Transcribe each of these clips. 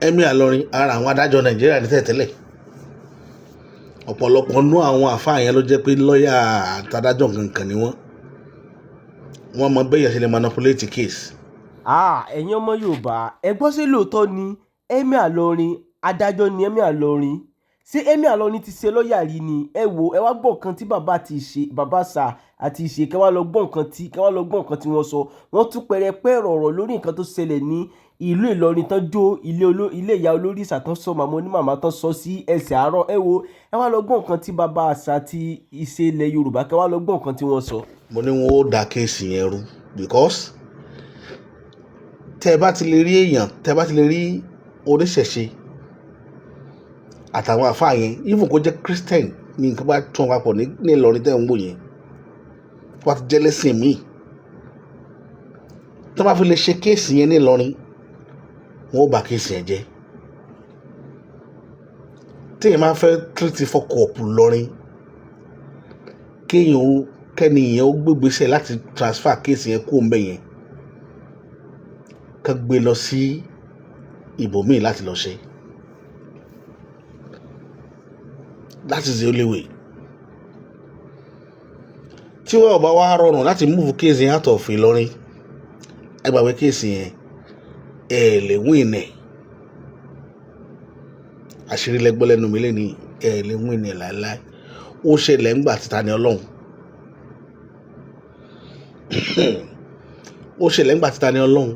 Emir Ìlọrin, ara àwọn adájọ́ Nàìjíríà ní tẹ̀tẹ́lẹ̀. Ọ̀pọ̀lọpọ̀ nú àwọn àfáà yẹn ló jẹ́ pé lọ́ọ̀yà àtàdájọ́ kankan ni wọ́n. Wọ́n mọ bẹ́ẹ̀ yẹn ṣe lè manipulate case. Ẹ̀yin ọmọ Yorùbá, ẹ gbọ́, ṣé lóòótọ́ ni Emir Ìlọrin adájọ́ ni Emir Ìlọrin? Ṣé Emir Ìlọrin ti ṣe lọ́ọ̀yà rí ni? Ẹ wo, ẹ wá gbọ́ nǹkan tí bàbá ti ṣe, bàbá sà àti ìṣe, kẹ́ wá lọ gbọ́ nǹkan tí kẹ́ wá lọ gbọ́ nǹkan tí wọ́n sọ. Wọ́n tún pẹrẹpẹrẹ ọ̀rọ̀ lórí nǹkan tó ṣẹlẹ̀ ní ìlú Ìlọrin tán, jó ilé ìyá olórìṣà tán, sọ màmá onímàmá tán, sọ sí ẹsẹ̀ àárọ̀. Ẹ wo, ẹ wá lọ gbọ́ nǹkan tí bàbá àṣà àti ìṣe ilẹ̀ Yorùbá, kẹ́ wá lọ gbọ́ nǹkan tí wọ́n sọ. Mo ní wọn ó da case yẹn rú, because tẹ́ ẹ bá ti lè rí èèyàn, tẹ́ ẹ bá ti lè rí oníṣẹ̀ṣe àtàwọn àfáà yẹn, even kó jẹ́ Christian ní nǹkan bá tún papọ̀ ní Ìlọrin tẹ́ ń wò yẹn, tó bá ti jẹ́ lẹ́sìn míì, tó bá fi lè ṣe case yẹn ní Ìlọrin, wọn ó bà case yẹn jẹ́. Téèyàn máa fẹ́ treat fuck up lọrin, kéèyàn ó kẹ́ni yẹn ó gbégbèsè láti transfer case yẹn kó ń bẹ̀ yẹn, ká gbé lọ sí ibòmíì láti lọ ṣe. That is the only way. Tí wọ́n bá wá rọrùn láti move case yẹn out of Ìlọrin, ẹ gbàgbé case yẹn, ẹ lè win ẹ̀. Àṣírí lẹ́gbọ́ lẹ́nu mi lẹ́ni, ẹ lè win ẹ̀ láéláé. Ó ṣẹlẹ̀ ńgbà títa ni Ọlọ́run, ó ṣẹlẹ̀ ńgbà títa ni Ọlọ́run,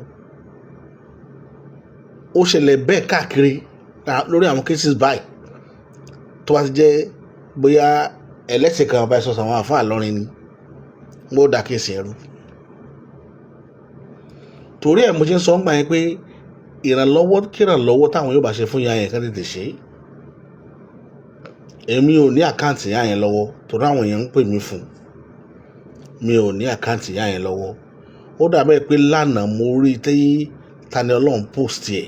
ó ṣẹlẹ̀ bẹ́ẹ̀ káàkiri lórí àwọn cases báyìí. Tó bá ti jẹ́ bóyá ẹlẹ́sìn kan bá sọ̀sọ̀ àwọn àfáà lọ́rin ni, wọ́n ó dá case yẹn rú. Torí ẹ̀ mo ṣe ń sọ ńgbà yẹn pé ìrànlọ́wọ́ kírànlọ́wọ́ táwọn yóò bá ṣe fún ìyá yẹn, kán tètè ṣe é. Èmi ò ní account ìyá yẹn lọ́wọ́, torí àwọn èèyàn ń pè mí fún. Mi ò ní account ìyá yẹn lọ́wọ́. Ó dàbẹ́ pé lánàá mo rí tí Tani Olohun post ẹ̀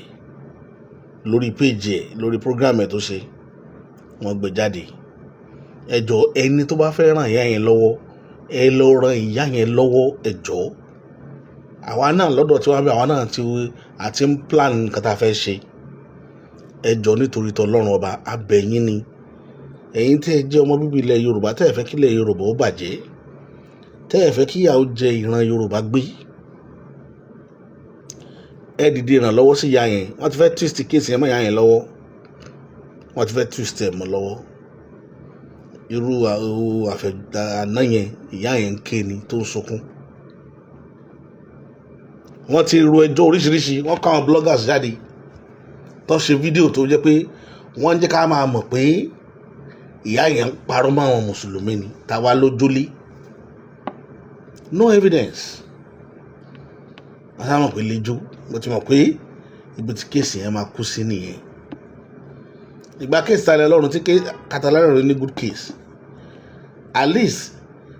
lórí page ẹ̀, lórí program ẹ̀ tó ṣe, wọ́n gbé jáde. Ẹ jọ̀ọ́, ẹni tó bá fẹ́ ràn ìyá yẹn lọ́wọ́, ẹ lọ ran ìyá yẹn lọ́wọ́, ẹ jọ̀ọ́. Àwa náà lọ́dọ̀ tí wọ́n bí, àwa náà ti àti ń plan nǹkan tá a fẹ́ ṣe. Ẹ jọ̀ọ́, nítorí tọlọ́run ọba, abẹ́yín ni. Ẹ̀yin tí ẹ jẹ́ ọmọ bíbí ilẹ̀ Yorùbá, tẹ́ ẹ fẹ́ kí ilẹ̀ Yorùbá ó bàjẹ́, tẹ́ ẹ fẹ́ kí ìyà ó jẹ ìran Yorùbá gbé, ẹ dìde ìrànlọ́wọ́ sí ìyá yẹn. Wọ́n ti fẹ́ twist case yẹn mọ́ ìyá yẹn lọ́wọ́. Wọ́n ti fẹ́ twist ẹ̀ mọ́ lọ́wọ́. Irú àfẹ́ àná yẹn, ìyá yẹn ń ké ni tó ń sunkún. Wọ́n ti ro ẹjọ́ oríṣiríṣi, wọ́n kọ́ àwọn bloggers jáde tó ṣe fídíò tó jẹ́ pé wọ́n ń jẹ́ ká máa mọ̀ pé ìyá yẹn ń parọ́ mọ́ àwọn mùsùlùmí ni. Táwa ló jólé, no evidence. Wọ́n sá mọ̀ pé lẹ́jọ́. Mo ti mọ̀ pé ibi tí case yẹn máa kú sí nìyẹn. Ìgbà case Tani Olohun, tí Tani ní good case, at least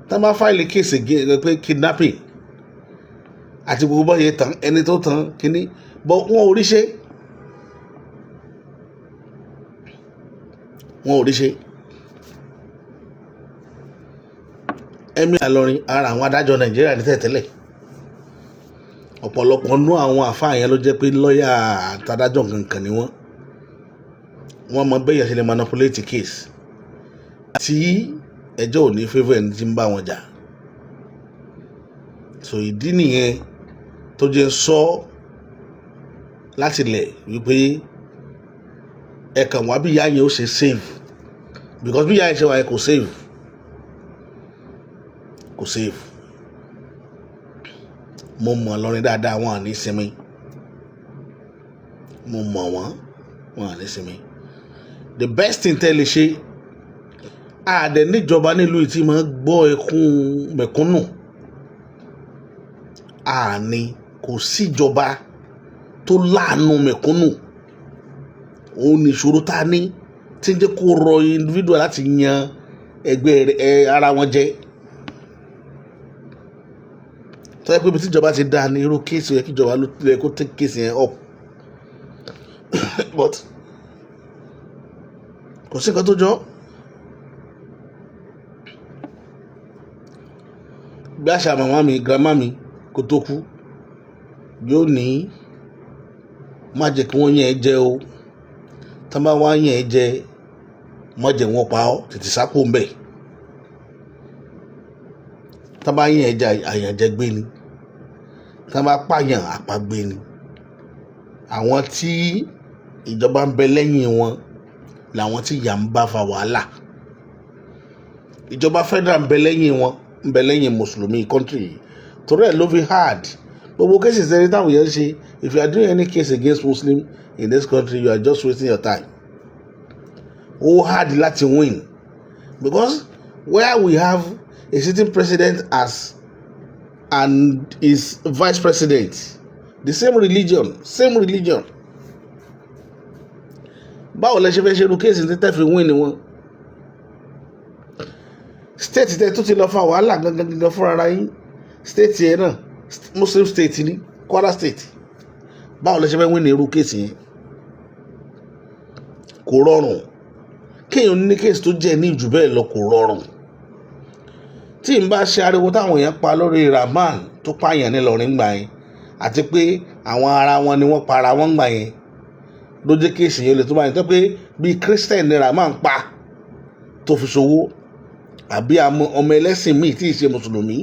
tá a bá file case again pé kidnapping àti gbogbo bọ́ yẹn tán, ẹni tó tán kínní bọ́, wọn ò rí ṣe, wọn ò rí ṣe. Emir Ìlọrin, ara àwọn adájọ́ Nàìjíríà ní tẹ̀tẹ́lẹ̀. Ọ̀pọ̀lọpọ̀ nú àwọn àfáà yẹn ló jẹ́ pé lọ́ọ̀yà àtàdájọ́ kankan ni wọ́n. Wọ́n mọ bẹ́ẹ̀ yẹn ṣe lè manipulate case tí ẹjọ́ ò ní favour ẹni tí ń bá wọn jà. So ìdí nìyẹn tó jẹ́ sọ láti lẹ̀ wípé ẹ kàn wá bí ìyá yẹn ó ṣe save, because bí ìyá yẹn ṣe wà yẹn, kò save, kò save. Mo mọ̀ Ìlọrin dáadáa, wọn à ní sinmi. Mo mọ̀ wọ́n, wọn à ní sinmi. The best thing tẹ́ lè ṣe, àdẹ níjọba nílùú yìí tí máa gbọ́ ẹkún mẹ̀kúnnù. Àní kò síjọba tó láàánú mẹ̀kúnnù. Òun ní ìṣòro tá a ní tí ń jẹ́ kó rọ individual láti yan ẹgbẹ́ ẹ ara wọn jẹ. Tó yẹ pé ibi tíjọba ti dá ní irú case yẹ kíjọba ló yẹ kó take case yẹn up, but kò sí nǹkan tó jọ. Bí àṣà màmá mi, grandma mi, kó tó kú, yóò ní Má jẹ́ kí wọ́n yàn ẹ́ jẹ o. Tán bá wá yàn ẹ́ jẹ, má jẹ́ wọ́n pa ọ́, tètè sá kúrò ńbẹ̀. Tán bá yàn ẹ́ jẹ, àyànjẹ gbé ni. Tán bá pààyàn, àpagbé ni. Àwọn tí ìjọba ń bẹ lẹ́yìn wọn làwọn tí ìyà ń bá fa wàhálà. Ìjọba federal ń bẹ lẹ́yìn wọn, ń bẹ lẹ́yìn mùsùlùmí country yìí. Torí ẹ̀ ló fi hard. Gbogbo cases ẹni táwọn yẹn ń ṣe, if you are doing any case against Muslim in this country, you are just wasting your time. Ó hard láti win, because where we have a sitting president as and his vice president, the same religion, same religion, báwo lẹ ṣe fẹ́ ṣe irú case tí tẹ́ fi win ni wọn? State tẹ́ tó ti lọ fa wàhálà gangan gangan fúnra yín, state yẹn náà Muslim state ní Kwara State. Báwo lẹ ṣe fẹ́ win ní irú case yẹn? Kò rọrùn. Kéèyàn ní case tó jẹ́ ní jù bẹ́ẹ̀ lọ, kò rọrùn. Tí n bá ṣe ariwo táwọn èèyàn pa lórí Rahman tó pààyàn nílọrin gbà yẹn, àti pé àwọn ara wọn ni wọ́n para wọn gbà yẹn, ló jẹ́ case yẹn lè tó báyìí, tó pé bíi Christian ni Rahman pa tó fi ṣòwò, àbí ọmọ ẹlẹ́sìn míì tí ì ṣe mùsùlùmí,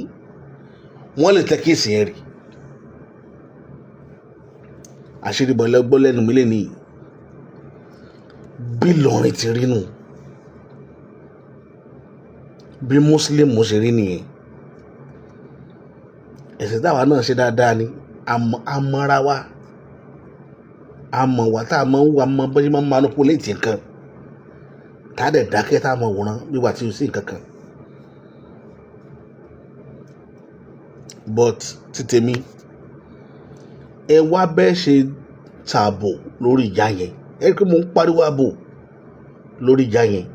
wọ́n lè tẹ́ case yẹn rí. Àṣírí bọ̀lẹ́ gbọ́ lẹ́nu mi lé ní bí Ìlọrin ti rí nù, bí Muslim ṣe rí nìyẹn. Ẹ̀sìn táwa náà ṣe dáadáa ni àmọ́ra wa, àmọ̀ wà tá a mọ̀ ń wà mọ̀ bọ́jú máa ń manipulate nǹkan, tá a dẹ̀ dákẹ́, tá a mọ̀ wòran bí wà tí o sí nǹkan kan. But títèmi, ẹ wá bẹ́ẹ̀ ṣe tààbò lórí ìyá yẹn. Ẹ rí i pé mò ń pariwo ààbò lórí ìyá yẹn.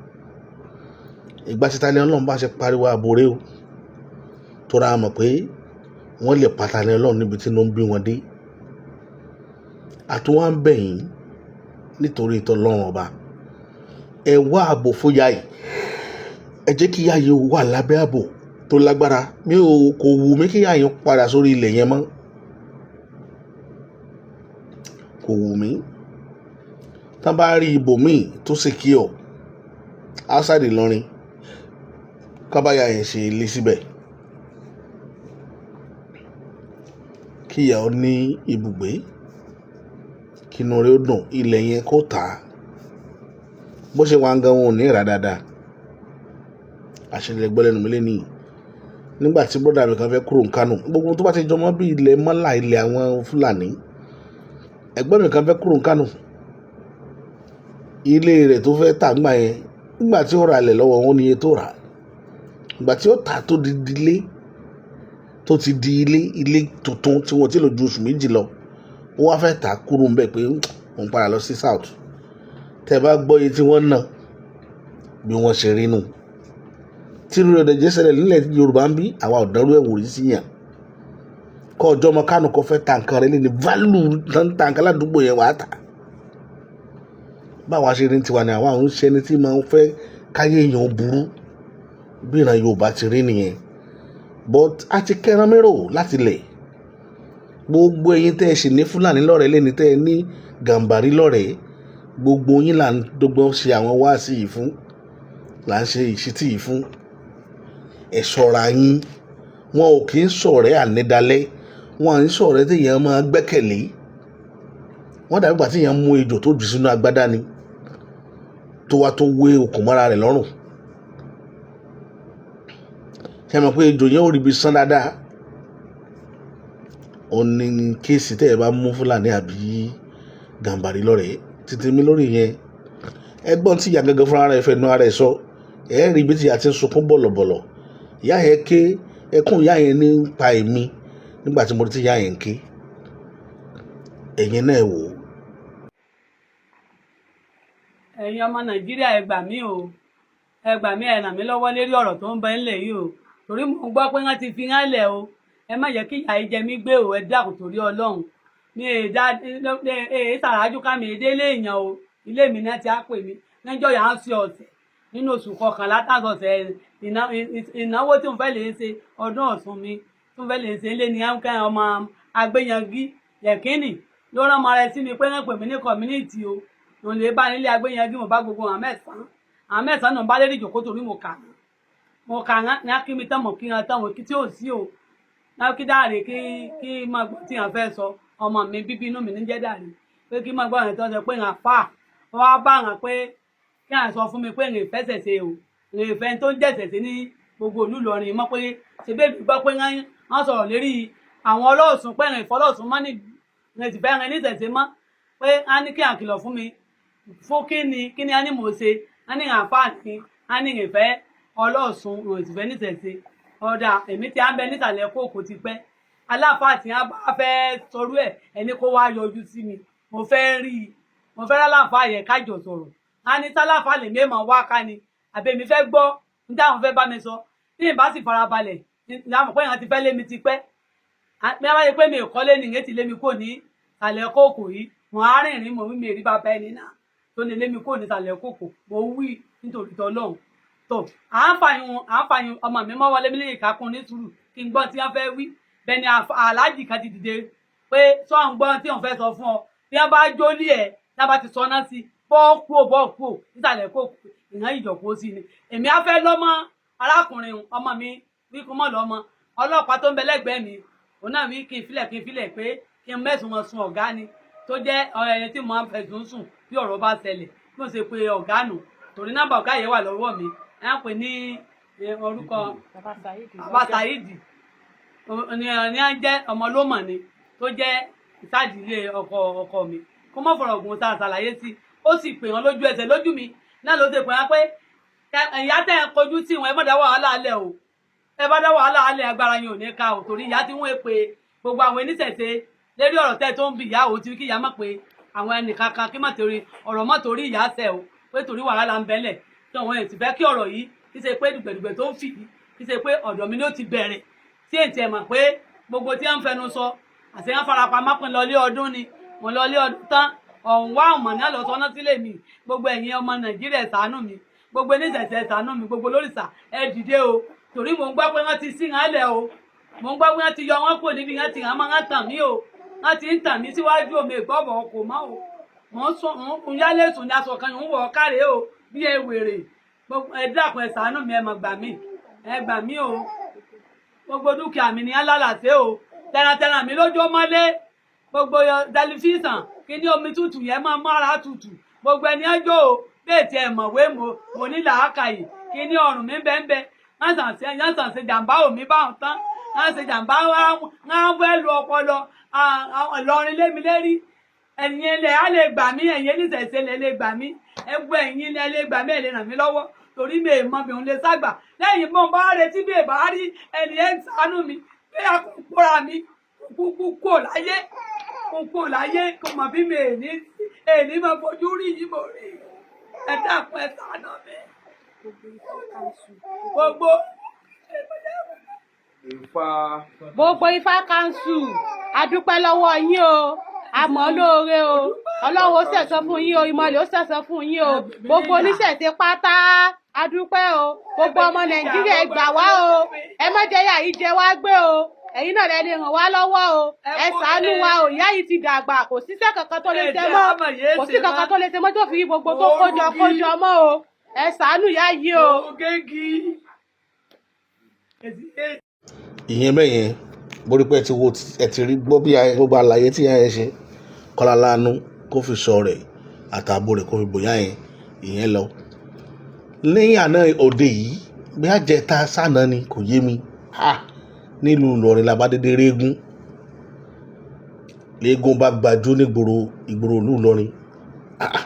Ìgbà tí Tani Olohun bá ṣe pariwo ààbò rẹ o, tó ra mọ̀ pé wọ́n lè pa Tani Olohun níbi tí inú ń bí wọn dé. Àtúwọ́n ń bẹ̀ yín nítorí ìtọ́lọ́run ọba, ẹ wá ààbò fún ìyá yìí. Ẹ jẹ́ kí ìyá yìí wà lábẹ́ ààbò tó lágbára. Mi ò kò wù mí kí ìyá yìí padà sórí ilẹ̀ yẹn mọ́, kò wù mí. Tá bá rí ibòmíì tó secure outside Ìlọrin, kábàyà yẹn ṣe ilé síbẹ̀, kí ìyá ó ní ibùgbé, kí inú rẹ̀ ó dùn, ilẹ̀ yẹn kó tà á. Bó ṣe wà ń gan, wọn ò ní ìrà dáadáa. Àṣírí gbọ́ lẹ́nu mi lé nìyí. Nígbà tí brọ́dà mi kan fẹ́ kúrò ní Kánò, gbogbo tó bá ti jọmọ́ bí ilẹ̀ mọ́là, ilẹ̀ àwọn Fúlàní, ẹ̀gbọ́n mi kan fẹ́ kúrò ní Kánò, ilé rẹ̀ tó fẹ́ tà ńgbà yẹn, nígbà tí ó ra ilẹ̀ lọ́wọ́ wọn ní iye tó rà, ìgbà tí ó tà tó di ilé, tó ti di ilé, ilé tuntun tí wọ́n ti lò ju oṣù 2 lọ, ó wá fẹ́ tà kúrò ńbẹ̀ pé òun padà lọ sí south. Tẹ́ bá gbọ́ iye tí wọ́n ná, bí wọ́n ṣe rí nù. Tí irú rẹ̀ jẹ́ ṣẹlẹ̀ nílẹ̀ Yorùbá ń bí, àwa ò dánrú ẹ̀ wò rí sí yàn. Kọ́ ọjọ́ ọmọ Kánò kọ́ fẹ́ ta nǹkan rẹ̀ lé ní value tó ń ta nǹkan ládùúgbò yẹn, wàá tà. Báwa ṣe rí tiwa ni àwa ò ń ṣe ẹni tí máa ń fẹ́ káyé èèyàn burú. Bí ìran Yorùbá ti rí nìyẹn. But a ti kẹ́ran mérò láti lẹ̀. Gbogbo ẹ̀yin tẹ́ ẹ sì ní Fúlàní lọ́rẹ̀ẹ́ lẹ́ni, tẹ́ ẹ ní Gàmbàrí lọ́rẹ̀ẹ́, gbogbo yín là ń dọ́gbọ́n ṣe àwọn wáàsí yìí fún, là ń ṣe ìṣítí yìí fún. Ẹ ṣọ́ra yín. Wọn ò kí ń ṣọ̀rẹ́ ànídalẹ́, wọn à ń ṣọ̀rẹ́ tí èèyàn máa gbẹ́kẹ̀lé. Wọ́n dàbí ìgbà tí èèyàn mú ejò tó jù sínú agbádá ni, tó wá tó wé okùn mọ́ra rẹ̀ lọ́rùn. Ṣé ẹ mọ̀ pé ejò yẹn ò rí ibi sán dáadáa? Ó ní case tẹ́ ẹ bá mú Fúlàní àbí Gàmbàrí lọ́rẹ̀ẹ́. Títí mi lórí yẹn, ẹgbọ́n tí ìyá gangan fúnra rẹ̀ fẹnu ara ẹ̀ sọ, ẹ rí ibi tí ìyá ti ń sunkún bọ̀lọ̀bọ̀lọ̀. Ìyá yẹn ké, ẹkún ìyá yẹn ní ń pa èmi nígbà tí mo rí tí ìyá yẹn ń ké. Ẹ̀yin náà wò ó. Ẹ̀yin ọmọ Nàìjíríà, ẹ gbà mí o, ẹ gbà mí, ẹ ràn mí lọ́wọ́ lérí ọ̀rọ̀ tó ń bẹ ńlẹ̀ yìí o, torí mò ń gbọ́ pé wọ́n ti fi hàn lẹ̀ o. Ẹ má jẹ́ kí ìyà yìí jẹ mí gbé o, ẹ dákun torí Ọlọ́run. Mi è dá èè sàrájú ká mi délé èèyàn o. Ilé mi náà ti á pè mí níjọ́ yà á ń ṣe ọ̀sẹ̀ nínú oṣù kọkànlá tàṣọ̀sẹ̀ ìnáwó tí mo fẹ́ lè ṣe ọdún Ọ̀ṣun mi tí mo fẹ́ lè ṣe ilé ní ọmọ agbẹ́yangí yẹ̀kínì. Ló rán ọmọ rẹ sí mi pé wọ́n pè mí ní community o. Òun lè bá nílé agbẹ́yẹnjú, mo bá gbogbo àwọn mẹ́sàn-án, àwọn mẹ́sàn-án náà bá lérí ìjòkó, torí mo kà wọ́n, mo kà wọ́n ní kí mi tán, mo kí wọn tán, mo kí tí ò sí o náà, kí dáre kí máa gbọ́ tí wọn fẹ́ sọ. Ọmọ mi bíbí inú mi ní jẹ́ dáre, pé kí máa gbọ́ àwọn tó ń sọ pé ń fà wọ́n wá bá wọn, pé kí àwọn sọ fún mi pé ń fẹsẹ̀ ṣe o, ń fẹ́ tó ń jẹ̀sẹ̀ sí ní gbogbo ìlú Ìlọrin mọ́, pé ṣe bẹ́ẹ̀ mi gbọ́ pé wọ́n sọ̀rọ̀ lérí àwọn ọlọ́ọ̀sùn, pé ń fọlọ́ọ̀sùn mọ́ nílùú, ń sì fẹ́ ń níṣẹ̀ṣe mọ́, pé á ní kí àkìlọ̀ fún mi fún kí ni, kí ni á ní mò ń ṣe, á ní àǹfààní, á ní ìfẹ́ ọlọ́ọ̀sùn, ń sì fẹ́ níṣẹ̀ṣe. Ọ̀dà èmi tí a ń bẹ nísàlẹ̀ kóòkó ti pẹ́. Aláfáà tí a bá fẹ́ sọrú ẹ̀, ẹni kó wá yọjú sí mi, mo fẹ́ rí i, mo fẹ́ ráláfáà yẹn kájọ sọ̀rọ̀. A ní sáláfáà lè mí wá ká ni, àbí èmi fẹ́ gbọ́ ní táwọn fẹ́ bá mi sọ. Tí mi bá sì farabalẹ̀ ní àmọ̀ pé èèyàn ti fẹ́ lé mi ti pẹ́. Bí a bá yẹ pé mi ò kọ́lé nìyẹn, ti lé mi kò ní ìsàlẹ̀ kóòkó yìí, mo á rìnrìn, mo wí mi rí bàbá ẹni náà tó lè lé mi kò ní ìsàlẹ̀ kóòkó. Mo wí nítorí tọlọ́hun tó à ń fàyún, à ń fàyún ọmọ mi mọ́ wọlé mi lè kákun ní sùúrù kí n gbọ́ tí wọ́n fẹ́ wí. Bẹ́ẹ̀ ni aláàjì kan ti dìde pé sọ ń gbọ́ tí wọ́n fẹ́ sọ fún ọ. Bí wọ́n bá jólí ẹ̀, tí wọ́n bá ti sọ náà sí bọ́ọ̀kú ò bọ́ọ̀kú ò nísàlẹ̀ kóòkó ìhàn ìjọ̀kó sí ni èmi á fẹ́ lọ́mọ arákùnrin ọmọ mi wí kó mọ̀ lọ́mọ ọlọ́pàá tó ń bẹ lẹ́gbẹ̀ẹ́ mi, òun náà wí kí n filẹ̀, kí n filẹ̀, pé kí n mẹ́sùn wọn sun ọ̀gá ni tó jẹ́ ẹni tí mo máa ń fẹ̀sùn sùn bí ọ̀rọ̀ bá ṣẹlẹ̀, bí mo ṣe pe ọ̀gá nù, torí nọ́mbà ọ̀gá yẹn wà lọ́wọ́ mi. Ẹ̀ ń pè ní orúkọ Bàbá Saheed ní à ń jẹ́ ọmọ lómọ̀ ni tó jẹ́ ìsádìílé ọkọ ọkọ mi. Kó mọ̀ fọ̀rọ̀ gùn, sáà ṣàlàyé sí, ó sì pè wọ́n lójú ẹsẹ̀ lójú mi náà ló ṣe pè wọ́n pé ìyá tẹ̀ ń kojú sí wọn, ẹ má dá wàhálà alẹ́ o, ẹ bá dá wàhálà alẹ́, agbára yín ò ní ká o, torí ìyá tí wọ́n pe gbogbo àwọn oníṣẹ̀ṣe lérí ọ̀rọ̀ tẹ́ tó ń bi ìyá o, ti kí ìyá mọ̀ pé àwọn ẹnìkankan kí má torí ọ̀rọ̀ mọ́ torí ìyá ṣẹ̀ o, pé torí wàhálà ń bẹ́lẹ̀ tí àwọn èèyàn ti fẹ́ kí ọ̀rọ̀ yìí kí ṣe pé dùgbẹ̀dùgbẹ̀ tó ń fì kí ṣe pé ọ̀dọ̀ mi ló ti bẹ̀rẹ̀, tí èyí tiẹ̀ mọ̀ pé gbogbo tí wọ́n ń fẹnu sọ àti wọ́n farapamọ́ pin lọ lé ọdún ni mo lọ lé ọdún tán ọ̀hún wá ọ̀mọ̀ náà lọ sọ́nà sílé mi. Gbogbo ẹ̀yin ọmọ Nàìjíríà, ẹ ṣàánú mi. Gbogbo oníṣẹ̀ṣe, ẹ ṣàánú mi. Gbogbo lórìṣà, ẹ dìde o, torí mò ń gbọ́ pé wọ́n ti sí wọn lẹ̀ o, mò ń gbọ́ pé wọ́n ti yọ wọ́n kúrò níbi wọ́n ti hàn mọ́, wọ́n tàn mí o, wọ́n ti ń tàn mí síwájú omi ìgbọ́bọ̀ kò mọ́ o. Mò ń sùn ń yálé sùn ní aṣọ kan ń wọ̀ káre o bí ẹ wèrè. Ẹ dákun, ẹ ṣàánú mi, ẹ mọ̀ gbà mí, ẹ gbà mí o. Gbogbo dúkìá mi ní alálàsẹ o, tẹrantẹran mi lójó mọ́lé, gbogbo tẹlifíṣàn kí ní omi tútù yẹn máa mára tútù, gbogbo ẹni ẹjọ́ o. Bẹ́ẹ̀ tiẹ̀ mọ̀wé, mo ní làákàyè, kí ní ọrùn mi bẹ́ẹ̀ wọ́n sàn ṣe, wọ́n sàn ṣe jàǹbá òmí báwọn tán, wọ́n ṣe jàǹbá, wọ́n fẹ́ lu ọpọlọ Ìlọrin lémi lérí. Ẹ̀yin ilẹ̀ á lè gbà mí, ẹ̀yin oníṣẹ̀ṣe lè lè gbà mí, ẹgbẹ́ ẹ̀yin ilẹ̀ lè gbà mí, ẹ̀ lè ràn mí lọ́wọ́, torí mi èèmọ mi òun lè ságbà lẹ́yìn mọ́ bá retí bí èbá rí ẹni ẹ̀ ń ṣàánú mi pé a kò kóra mi kúkú kò láyé, kò kò láyé, kò mọ̀ bí mi èní èní máa fojú rí yìí mo rí. Ẹ dákun, ẹ ṣàánú mi gbogbo. Ifá. Gbogbo Ifá Council, a dúpẹ́ lọ́wọ́ yín o, a mọ̀ ọ́ lóore o. Ọlọ́run ó ṣẹ̀san fún yín o, ìmọ̀lẹ̀ ó ṣẹ̀san fún yín o. Gbogbo oníṣẹ̀ṣe pátá, a dúpẹ́ o. Gbogbo ọmọ Nàìjíríà, ẹ gbà wá o, ẹ má jẹ́ yà yìí jẹ wá gbé o. Ẹ̀yin náà lẹ lè ràn wá lọ́wọ́ o, ẹ ṣàánú wa o. Ìyá yìí ti dàgbà, kò síṣẹ́ kankan tó lè ṣe mọ́, kò sí kankan tó lè ṣe mọ́ tó fi gbogbo tó kójọ kójọ mọ́ o. Ẹ ṣàánú ìyá yìí o. Ògègì. Ìyẹn bẹ́ẹ̀ yẹn, mo rí pé ẹ ti wo, ẹ ti rí gbọ́ bí gbogbo àlàyé tí ìyá yẹn ṣe kọ́lá láàánú kó fi sọ rẹ̀ àtààbò rẹ̀ kó fi bòyá yẹn. Ìyẹn lọ lẹ́yìn àná òde yìí, bí àjẹta sànà ni kò yé mi ha. Nílùú Ìlọrin la bá dédé régún, léegun bá gbajú nígboro ìgboro ìlú Ìlọrin. Ah,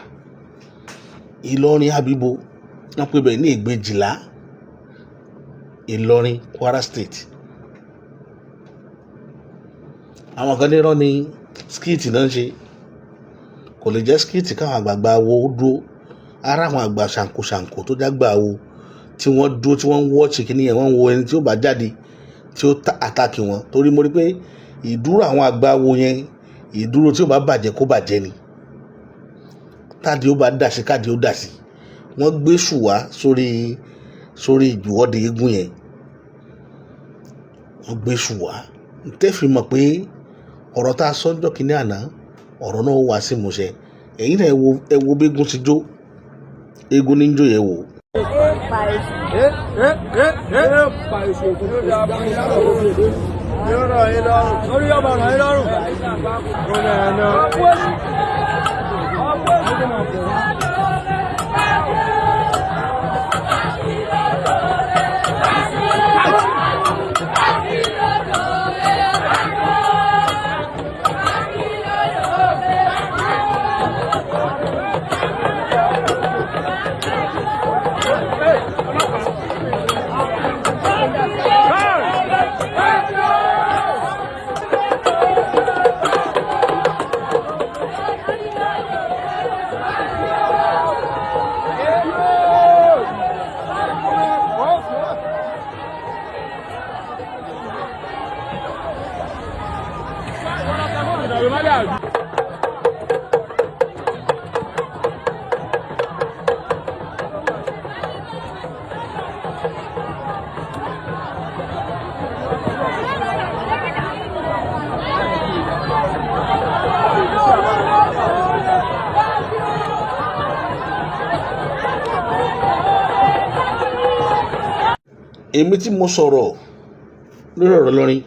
Ìlọrin àbíbo wọ́n pè bẹ́ẹ̀ ní Ìgbèjìlá, Ìlọrin, Kwara State. Àwọn kan nírọ́ ni, skit náà ń ṣe, kò lè jẹ́ skit káwọn àgbààgbà wo dúró. Ara àwọn àgbà ṣàǹkóṣàǹkó tó jágbà wo tí wọ́n dúró, tí wọ́n ń wọ́ọ̀ṣì kí nìyẹn, wọ́n ń wo ẹni tí ó bá jáde tí ó attack wọn, torí mo rí pé ìdúró àwọn àgbà wo yẹn, ìdúró tí ó bá bàjẹ́ kó bàjẹ́ ni, káàdì ó bá dà sí, káàdì ó dà sí. Wọ́n gbé ṣùwá sórí ìwọ́de eégún yẹn, wọ́n gbé ṣùwá tẹ́fì mọ̀ pé ọ̀rọ̀ tá a sọ ńjọ́ kínní àná. Ọ̀rọ̀ náà wá sí ìmúṣẹ. Ẹ̀yin náà, ẹ wo, ẹ wo bí eégún ti jó. Eégún ní jó yẹn wò. Èmi tí mo sọ̀rọ̀ lórí ọ̀rọ̀ Ìlọrin,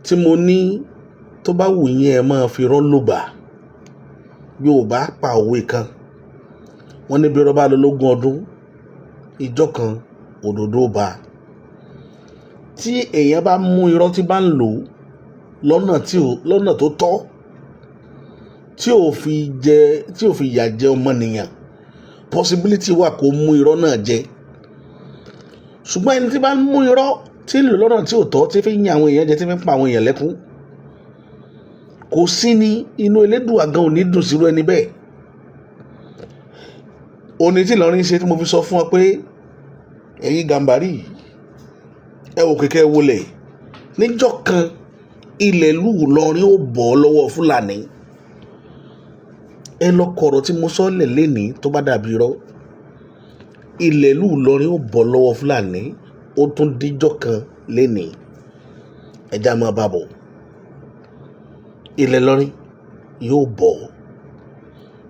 tí mo ní tó bá wù yín, ẹ máa fi irọ́ lògbà. Yorùbá pa òwe kan, wọ́n ní bí irọ́ bá lọ lógún ọdún, ìjọ kan òdodo bá a. Tí èèyàn bá mú irọ́ tí bá ń lò lọ́nà tí ò lọ́nà tó tọ́, tí ò fi jẹ, tí ò fi yà jẹ ọmọnìyàn, possibility wà kó mú irọ́ náà jẹ. Ṣùgbọ́n ẹni tí bá ń mú irọ́ tí ń lò lọ́nà tí ò tọ́, tí fi ń yan àwọn èèyàn jẹ, tí fi ń pa àwọn èèyàn lẹ́kún, kò sí ní inú Elédùà gan ò ní dùn sírú ẹni bẹ́ẹ̀. Òní tí Ìlọrin ṣe, tí mo fi sọ fún ọ pé ẹ̀yin Gàmbàrí, ẹ wò kékeré wọlé níjọ́ kan, ilẹ̀ ìlú Ìlọrin ó bọ́ lọ́wọ́ Fúlàní. Ẹ lọ kọ̀rọ̀ tí mo sọ lẹ̀ lénìí, tó bá dàbí irọ́, ilẹ̀ ìlú Ìlọrin ó bọ́ lọ́wọ́ Fúlàní. Ó tún díjọ́ kan lénìí, ẹja máa bá bọ̀. Ilẹ̀ Ìlọrin yóò bọ̀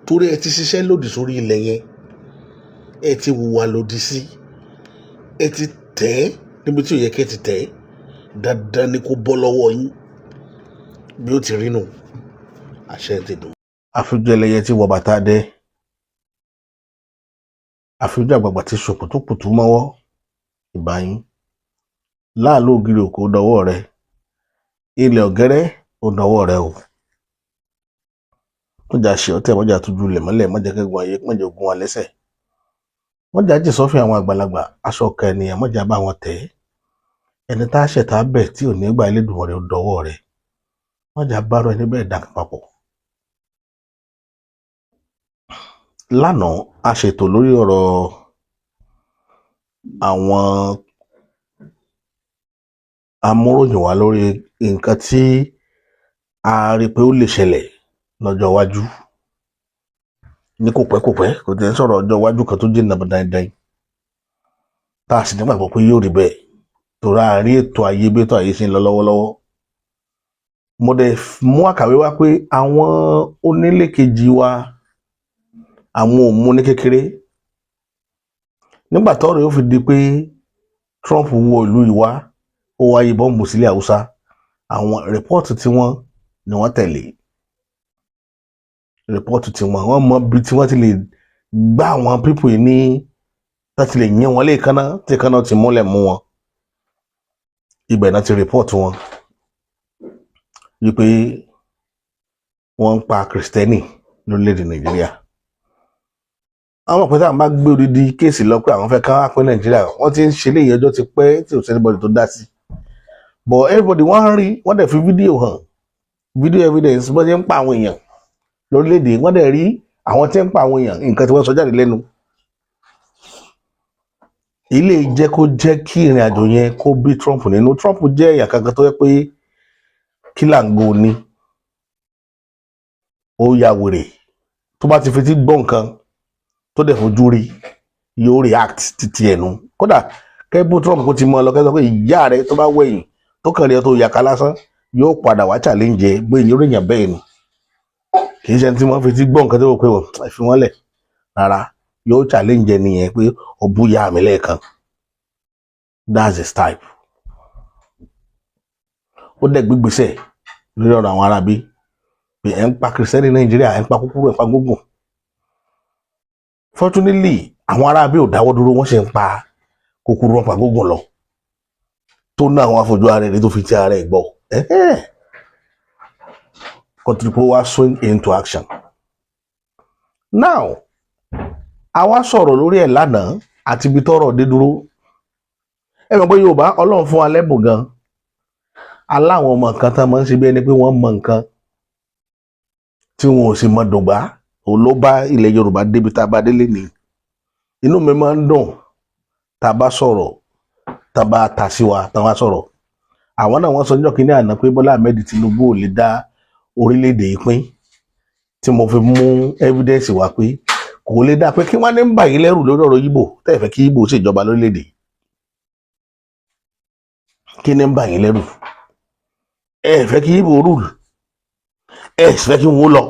torí ẹ ti ṣiṣẹ́ lòdì sórí ilẹ̀ yẹn, ẹ ti hùwà lòdì sí, ẹ ti tẹ̀ ẹ́ níbi tí ò yẹ kí ẹ ti tẹ̀ ẹ́. Dandan ni kó bọ́ lọ́wọ́ yín. Bí ó ti rí nù, àṣẹ ti dùn. Àfijọ́ ẹlẹ́yẹ tí wọ bàtà dẹ, àfijọ́ àgbààgbà tí ṣòkòtò mọ́wọ́ ìbáyín láàlú ògiri òkò dọwọ́ rẹ, ilẹ̀ ọ̀gẹ́rẹ́ ò dọwọ́ rẹ o. Mọ̀jà ṣe ọtẹ, mọ̀jà tójú lẹ̀ mọ́lẹ̀, mọ̀jà kẹ́gun ayé, mọ̀jà ogun wa lẹ́sẹ̀, mọ̀jà jì sọ́fìn àwọn àgbàlagbà. Aṣọ ọ̀kà ènìyàn, mọ̀jà bá wọn tẹ̀. Ẹni tá a ṣẹ̀ tá a bẹ̀ tí ò ní gbà, Elédùmarè ó dọwọ́ rẹ, mọ̀jà bá rọ ẹni bẹ́ẹ̀ dàkún papọ̀. Lánàá, a ṣètò lórí ọ̀rọ̀ àwọn amúròyìn wá lórí nǹkan tí a rí pé ó lè ṣẹlẹ̀ lọ́jọ́ iwájú ní kò pẹ́ kò pẹ́, kò tẹ̀ ń sọ̀rọ̀ ọjọ́ iwájú kan tó jìnnà dandan, tá a sì nígbàgbọ́ pé yóò rí bẹ́ẹ̀, torí a rí ètò ayé bí ètò ayé ṣe ń lọ lọ́wọ́lọ́wọ́. Mo dẹ̀ mú àkàwé wá pé àwọn onílé kejì wa, àwọn ò mú ní kékeré. Nígbà tọ́rọ̀ yóò fi di pé Trump wọ ìlú yìí wá, ó wá yí bọ́ǹbù sílẹ̀ Haúsá, àwọn report tí wọ́n ni wọ́n tẹ̀lé report tí wọ́n mọ bí tí wọ́n ti lè gbá àwọn people yìí ní, láti lè yín wọn léèkánná tí kánná ti múlẹ̀ mú wọn. Ibẹ̀ náà ti report wọn wípé wọ́n ń pa Kristẹni lórílẹ̀‐èdè Nàìjíríà. Àwọn ọ̀pẹ táwọn bá gbé odidi case lọ pé àwọn fẹ́ ká wá pín Nàìjíríà, wọ́n ti ń ṣe léyìí ọjọ́ ti pẹ́ tí ò sí anybody tó dá sí, but everybody wọ́n rí, wọ́n dẹ̀ fi fídíò hàn, video evidence bọ́n ṣe ń pa àwọn èèyàn lórílẹ̀‐èdè. Wọ́n dẹ̀ rí àwọn tí ń pa àwọn èèyàn, nǹkan tí wọ́n sọ jáde lẹ́nu. Ilé jẹ́ kó jẹ́ kí ìrìn àjò yẹn kó bí Trump nínú. Trump jẹ́ èèyàn kankan tó yẹ pé kílàngó ni, ó ya wèrè. Tó bá ti fetí gbọ́ nǹkan tó dẹ̀ fojú rí, yóò react títí ẹnu. Kódà kẹ́bù Trump kó ti mọ lọ kẹ́sọ́ pé ìyá rẹ tó bá wẹ̀yìn tó kàn rí ọ tó yàká lásán. Yóò padà wá challenge ẹ gbé ìyẹn èèyàn bẹ́ẹ̀ ni. Kì í ṣe ẹni tí wọ́n fi ti gbọ́ nǹkan tó wọ́n pé wọ́n ẹ fi wọ́n lẹ̀ rárá, yóò challenge ẹ nìyẹn pé ó bú ìyá mi lẹ́ẹ̀kan. That's his type. Ó dẹ̀ gbégbèsè lórí ọ̀rọ̀ àwọn aráabí pé ẹ̀ ń pa Christian Nàìjíríà, ẹ̀ ń pa kúkúrú, ẹ̀ ń pa gúngùn. Fortunately, àwọn aráabí ò dáwọ́ dúró, wọ́n sì ń pa kúkúrú, wọn pa gúngùn lọ, tó ná àwọn afojú ara ẹ̀ tó fi ti ara ẹ̀ gbọ́ kọ́tùpọ̀ wá swing into action. Now, àwa sọ̀rọ̀ lórí ẹ̀ lánàá àti ibi tọ́rọ̀ dé dúró. Ẹ mọ̀ pé Yorùbá, Ọlọ́run fún wa lẹ́bùn gan aláwọn ọmọ nǹkan tán máa ń ṣe bí ẹni pé wọ́n mọ nǹkan tí wọn ò sì mọ dùgbà. Òun ló bá ilẹ̀ Yorùbá débi tá a bá délé ní. Inú mi máa ń dùn tá a bá sọ̀rọ̀, tá a bá ta sí wa, tá a bá sọ̀rọ̀. Àwọn náà wọ́n sọ níjọ́ kínní àná pé Bọ́lá Ahmed Tinubu ò lè dá orílẹ̀-èdè yìí pín, tí mo fi mú evidence wá pé kò lè dá, pé kí wọ́n ní ń bà yín lẹ́rù lórí ọ̀rọ̀ Ìgbò tẹ́ ẹ fẹ́ kí Ìgbò ṣèjọba lórílẹ̀-èdè yìí. Kí ni ń bà yín lẹ́rù? Ẹ fẹ́ kí Ìgbò rule, ẹ sì fẹ́ kí wọ́n lọ.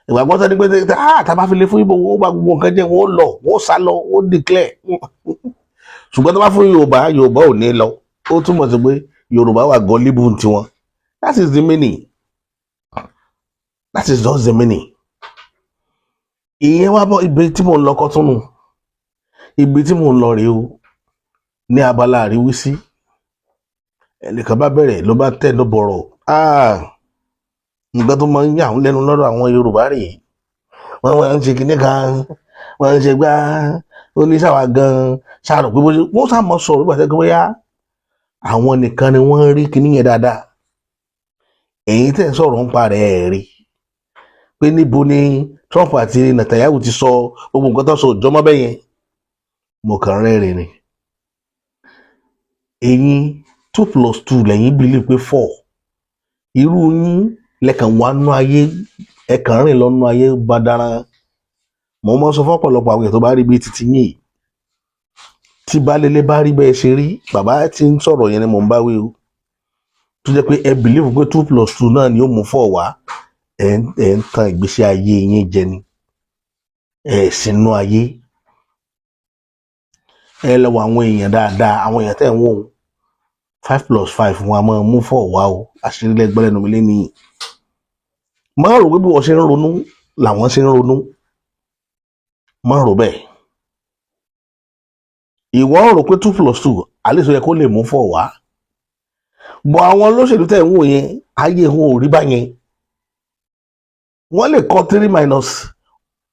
Ìgbàgbọ́ sẹ́ni pé tá a bá fi lè fún Ìgbò, wọ́n bá gbogbo nǹkan jẹ́, wọ́n lọ, wọ́n sá lọ, wọ́n declare. Ṣùgbọ́n tó bá fún Yorùbá, Yorùbá ò ní lọ. Ó túmọ̀ sí pé Yorùbá wà gullible tiwọn. That is the meaning, that is just the meaning. Ìyẹn wá bọ́ ibi tí mò ń lọ kọ́ tún nù. Ibi tí mò ń lọ rèé o, ní abala àríwísí. Ẹnìkan bá bẹ̀rẹ̀, ló bá tẹnu bọ̀rọ̀, nǹkan tó máa ń yà wọ́n lẹ́nu lọ́dọ̀ àwọn Yorùbá rèé. Wọ́n máa ń ṣe kinní kan, wọ́n ń ṣe gbá oníṣàwà gan-an ṣàrò pé bó ṣe wọ́n sá mọ́ sọ̀rọ̀ nígbà tó bóyá àwọn nìkan ni wọ́n rí kinní yẹn dáadáa. Èyí tẹ̀ ń sọ̀rọ̀ ń pa rẹ̀, ẹ̀ rí pé níbo ni Trump àti Netanyahu ti sọ gbogbo nǹkan tó sọ òjọ́mọ́ bẹ́ẹ̀ yẹn. Mo kàn rẹ́rìn ni. Ẹ̀yin 2 plus 2 lẹ́yìn believe pé 4. Irú yín lẹ́kàn wá nú ayé, ẹ̀kàn rìn lọ́nú ayé bá dára. Mo mọ́ sọ fọ́pọ̀lọpọ̀ àwọn èèyàn tó bá rí bíi titi yín yìí, tí balẹ̀lẹ̀ bá rí bẹ́ẹ̀ ṣe rí, bàbá tí ń sọ̀rọ̀ yẹn ni mò ń bá wí o, tó jẹ́ pé ẹ believe pé 2 plus 2 náà ni ó mú 4 wá, ẹ̀ ń tan ìgbésí ayé yín jẹ ni. Ẹ̀ sínú ayé, ẹ lọ wọ àwọn èèyàn dáadáa, àwọn èèyàn tẹ̀ ń wò ó, 5 plus 5 wọn a máa mú 4 wá o. Àṣírí lẹ́gbẹ́ lẹ́nu mi lé nìyí. Má rò pé bí wọ́n ṣe ń ronú làwọn ṣe ń ronú, má rò bẹ́ẹ̀. Ìwọ rò pé 2 plus 2 àlẹ́ yẹ kó lè mú 4 wá bọ̀. Àwọn olóṣèlú tẹ̀ ń wò yẹn, ayé wọn ò rí báyẹn. Wọ́n lè kọ three minus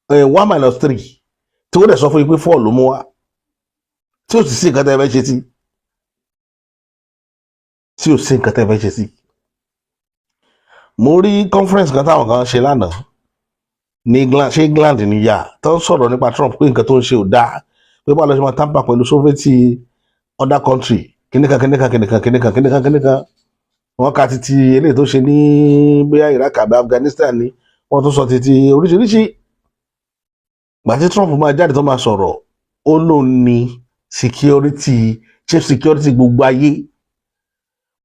one minus three, tí wọ́n dẹ̀ sọ fún yín pé 4 ló mú wá, tí ò sì sí nǹkan tẹ́ ẹ fẹ́ ṣe sí, tí ò sí nǹkan tẹ́ ẹ fẹ́ ṣe sí. Mo rí conference kan táwọn kan ṣe lánàá ní England, ṣé England ní yà, tó ń sọ̀rọ̀ nípa Trump pé nǹkan tó ń ṣe ò dáa, pé báwo ló ṣe máa tamper pẹ̀lú sovereignty other country, kìnìkan kìnìkan kìnìkan kìnìkan kìnìkan kìnìkan. Wọ́n ka títí eléyìí tó ṣe ní bóyá Iraq àbí Afghanistan ni wọ́n tún sọ títí oríṣiríṣi. Gbàtí Trump máa jáde tó máa sọ̀rọ̀, ó lóun ní security, chief security gbogbo ayé,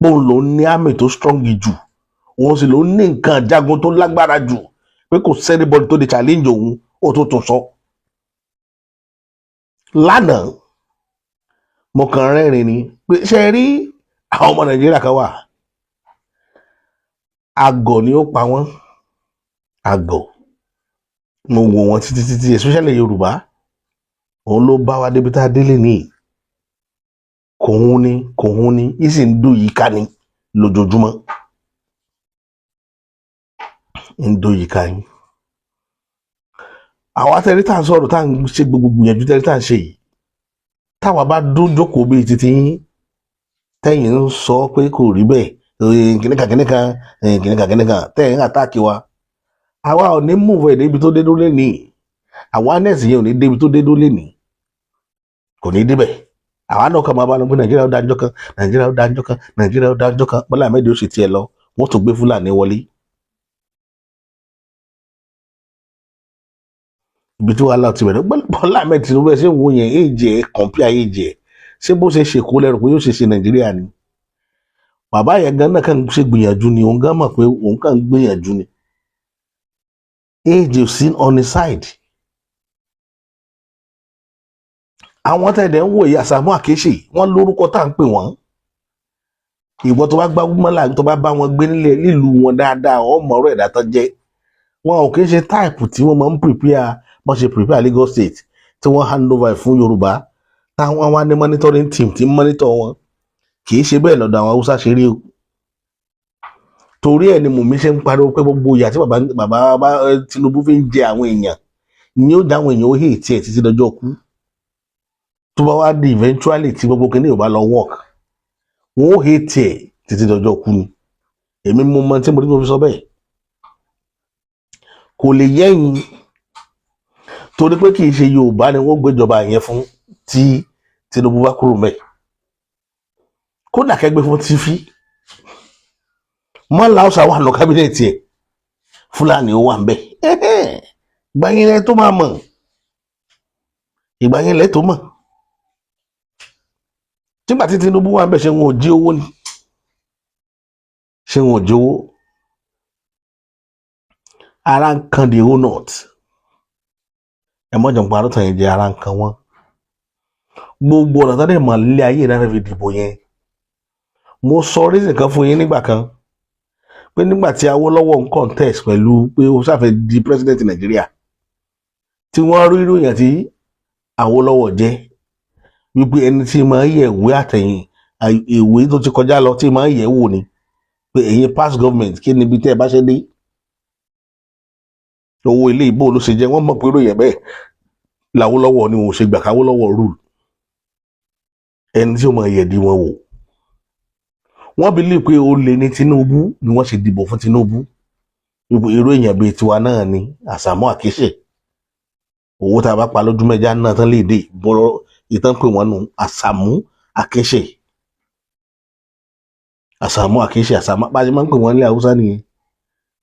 bóun lòun ní army tó strong jù, òun sì lòun ní nǹkan jagun tó lágbára jù, pé kò sí anybody tó lè challenge òun. Ó tó tún sọ lánàá, mo kàn rẹ́rìn ni pé ṣe rí àwọn ọmọ Nàìjíríà kan wà, àgọ̀ ni ó pa wọ́n, àgọ̀. Mo wò wọ́n títí títí, especially Yorùbá. Òun ló bá wa débi tá a délé ní. Kò hún ni, kò hún ni, yìí sì ń dùn yìí ká ni lójoojúmọ́, ń dùn yìí ká yín. Àwa tẹ́rí tá à ń sọ̀rọ̀, tá à ń ṣe gbogbo gbìyànjú tẹ́rí tá à ń ṣe yìí, táwa bá dún jókòó bíi títí yín tẹ́yìn ń sọ pé kò rí bẹ́ẹ̀, kìnìkan kìnìkan kìnìkan kìnìkan tẹ́yìn ń attack wa, àwa ò ní move ẹ̀ débi tó dé dúró lénìí. Awareness yẹn ò ní débi tó dé dúró lénìí, kò ní débẹ̀. Àwa náà kàn máa bá lọ pé Nàìjíríà ó dájọ́ kan, Nàìjíríà ó dájọ́ kan, Nàìjíríà ó dájọ́ kan. Bọ́lá Ahmed ó sì tiẹ̀ lọ, wọ́n tún gbé Fúlàní wọlé. Ibi tí wàhálà ti bẹ̀rẹ̀, Bọ́lá Ahmed Tinubu ẹ̀ ṣé ń wo yẹn, èjì ẹ̀ kọ̀ǹpìà èjì ẹ̀, ṣé bó ṣe ṣèkó lẹ́rù pé yóò ṣe ṣe Nàìjíríà ni? Bàbá yẹn gan náà kàn ń ṣe gbìyànjú ni, òun gan mọ̀ pé òun kàn ń gbìyànjú ni. Age is seen on his side. Àwọn tẹ̀lé ń wò yìí, Àsàmú Àkèṣe, wọ́n lórúkọ tá à ń pè wọ́n. Ìwọ tó bá gbá mọ́là, tó bá bá wọn gbé nílé nílùú wọn dáadáa, ọmọ ọ̀rọ̀ ẹ̀dá tán jẹ́. Wọn ò kí ń ṣe type tí wọ́n máa ń prepare bọ́n ṣe prepare Lagos State tí wọ́n hand over fún Yorùbá, táwọn wá ní monitoring team tí ń monitor wọn. Kì í ṣe bẹ́ẹ̀ lọ́dọ̀ àwọn Haúsá ṣe rí o. Torí ẹ̀ ni mòmí ṣe ń pariwo pé gbogbo ìyà tí bàbá bàbá Tinubu fi ń jẹ àwọn èèyàn ni ó dá àwọn èèyàn ó hate tiẹ̀ títí dọjọ́ kú. Tó bá wá di eventually tí gbogbo kìnìún ò bá lọ work, wọn ó hate tiẹ̀ títí dọjọ́ kú ni. Èmi mo mọ tí mo rí mo fi sọ bẹ́ẹ̀. Kò lè yẹ́yìn torí pé kì í ṣe Yorùbá ni wọ́n gbéjọba yẹn fún tí Tinubu bá kúrò mẹ́. Kódà kẹgbẹ́ fún tífí mọ́lá ọ̀sà wà lọ cabinet ẹ̀, Fúlàní ó wà ń bẹ̀. Ìgbà yẹn lẹ tó máa mọ̀, ìgbà yẹn lẹ tó mọ̀. Nígbà tí Tinubu wà ń bẹ̀, ṣé wọn ò jí owó ni? Ṣé wọn ò jí owó? Ara ń kan the whole north. Ẹ mọ̀jọ̀ ń parọ́ tàn yẹn jẹ́. Ara ń kan wọ́n. Gbogbo ọ̀nà tó dẹ̀ mọ̀ nílé ayé ìdáná fi dìbò yẹn. Mo sọ reason kan fún yín nígbà kan pé nígbà tí Awólọ́wọ̀ ń contest pẹ̀lú pé ó ṣàfẹ́ di president Nàìjíríà, tí wọ́n rí ìròyìn tí Awólọ́wọ̀ jẹ́ wípé ẹni tí máa ń yẹ̀ ìwé àtẹ̀yìn ìwé tó ti kọjá lọ, tí máa ń yẹ̀ wò ni pé ẹ̀yin past government, kí níbi tẹ́ ẹ bá ṣe dé, owó ilé ìbò ló ṣe jẹ́. Wọ́n mọ̀ pé ìròyìn bẹ́ẹ̀ làwólọ́wọ̀ ni òun ṣe gbà káwólọ́wọ̀ rule ẹni tí ó máa yẹ̀ di wọn wò. Wọ́n believe pé ó lè ní Tinubu ni wọ́n ṣe dìbò fún Tinubu. Irú èèyàn bíi tiwa náà ni Àsàmú Àkíṣe. Owó tá a bá pa lójú mẹ́ja náà tán lè dé bọ́rọ̀ ìtàn pé wọ́n nu Àsàmú Àkíṣe, Àsàmú Àkíṣe, Àsàmú bá a ṣe máa ń pè wọ́n ní Haúsá nìyẹn.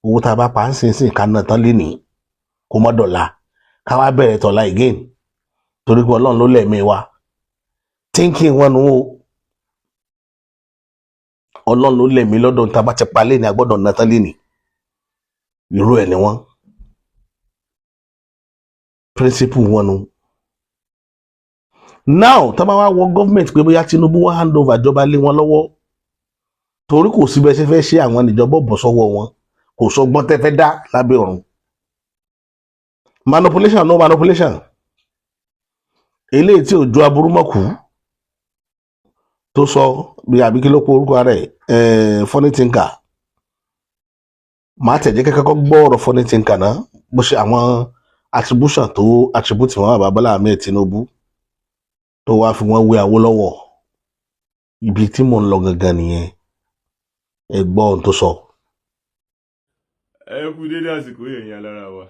Owó tá a bá pa ń sìn sìn ká náà tán lé ní kó mọ́ dọ̀la, ká wá bẹ̀rẹ̀ tọ̀la again, torí pé Ọlọ́run ló lẹ̀mí wa. Thinking wọn nù ó, Ọlọ́run ló lẹ̀mí lọ́dọ̀. Tá a bá ti pa lé ní, agbọ́dọ̀ náà tán lé ní. Irú ẹ̀ ni wọ́n, principle wọn nu. Now, tá a bá wá wọ government pé bóyá Tinubu wá hand over ìjọba lé wọn lọ́wọ́, torí kò sí bẹ́ẹ̀ ṣe fẹ́ ṣe, àwọn ìjọba bọ̀ sọ́wọ́ wọn. Kò sọgbọ́n tẹ́ fẹ́ dá lábẹ́ ọ̀run. Manipulation, no manipulation, eléyìí tí ò ju aburú mọ̀kú tó sọ bí àbí kí ló kó orúkọ rẹ̀ ẹ̀, Funny Thinker. Màá tẹ̀jẹ́ kẹ́kẹ́ kọ́ gbọ́ ọ̀rọ̀ Funny Thinker náà, bó ṣe àwọn attribution tó attribute wọn bàbá Bọ́lá Ahmed Tinubu, tó wá fi wọ́n wé Awólọ́wọ̀. Ibi tí mò ń lọ gangan nìyẹn. Ẹ gbọ́ ohun tó sọ. Ẹ kú dédé àsìkò yìí, ẹ̀yin alára wa.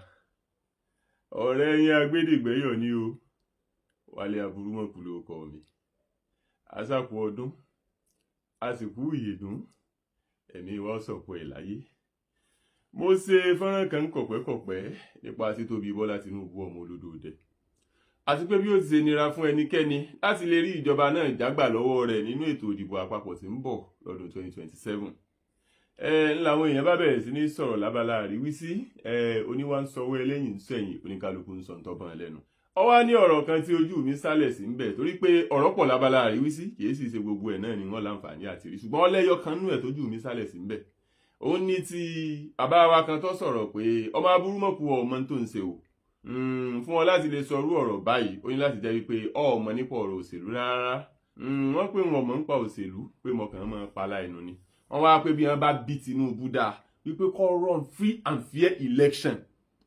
Ọ̀rẹ́ yín agbẹ́dẹ́gbẹ́yọ̀ ni o, Wálé Aburúmọ̀kù ló kọ mi. Àṣàkù ọdún, àsìkò ìyèdún, ẹ̀mí wa sọ̀pọ̀ ẹ̀ láyé. Mo ṣe fọ́nrán kan kọ̀pẹ́kọ̀pẹ́ nípa títóbi Bọ́lá Tinubu, ọmọ olódòdẹ, àti pé bí ó ti ṣe nira fún ẹnikẹ́ni láti lè rí ìjọba náà jágbà lọ́wọ́ rẹ̀ nínú ètò ìdìbò àpapọ̀ tí ń bọ̀ lọ́dún 2027. Ẹ ń làwọn èèyàn bá bẹ̀rẹ̀ sí ní sọ̀rọ̀ lábala àríwísí. Ẹ oníwà ń sọwọ́, ẹlẹ́yìn ń sẹ̀yìn, oníkálukú ń sọ ń tọ́bọ̀n lẹ́nu. Ó wá ní ọ̀rọ̀ kan tí ojú mi sálẹ̀ sí ń bẹ̀, torí pé ọ̀rọ̀ pọ̀ lábala àríwísí, kìí sì ṣe gbogbo ẹ̀ náà ni wọ́n láǹfààní àti rí, ṣùgbọ́n ọlẹ́yọ kan nú ẹ̀ tójú mi sálẹ̀ sí ń bẹ̀. Ó ní ti bàbá wa kan tó sọ̀rọ̀ pé ọmọ aburúmọ̀kù ọmọ tó ń ṣe o fún ọ láti lè sọrú ọ̀rọ̀ báyìí, ó ní láti jẹ́ wípé ọmọ nípa ọ̀rọ̀ òṣèlú rárá. Wọ́n pé wọn mọ̀ nípa òṣèlú, pé mo kàn máa pa láìnú ni. Wọ́n wá pé bí wọ́n bá bí Tinubu dáa, wípé kó run free and fair election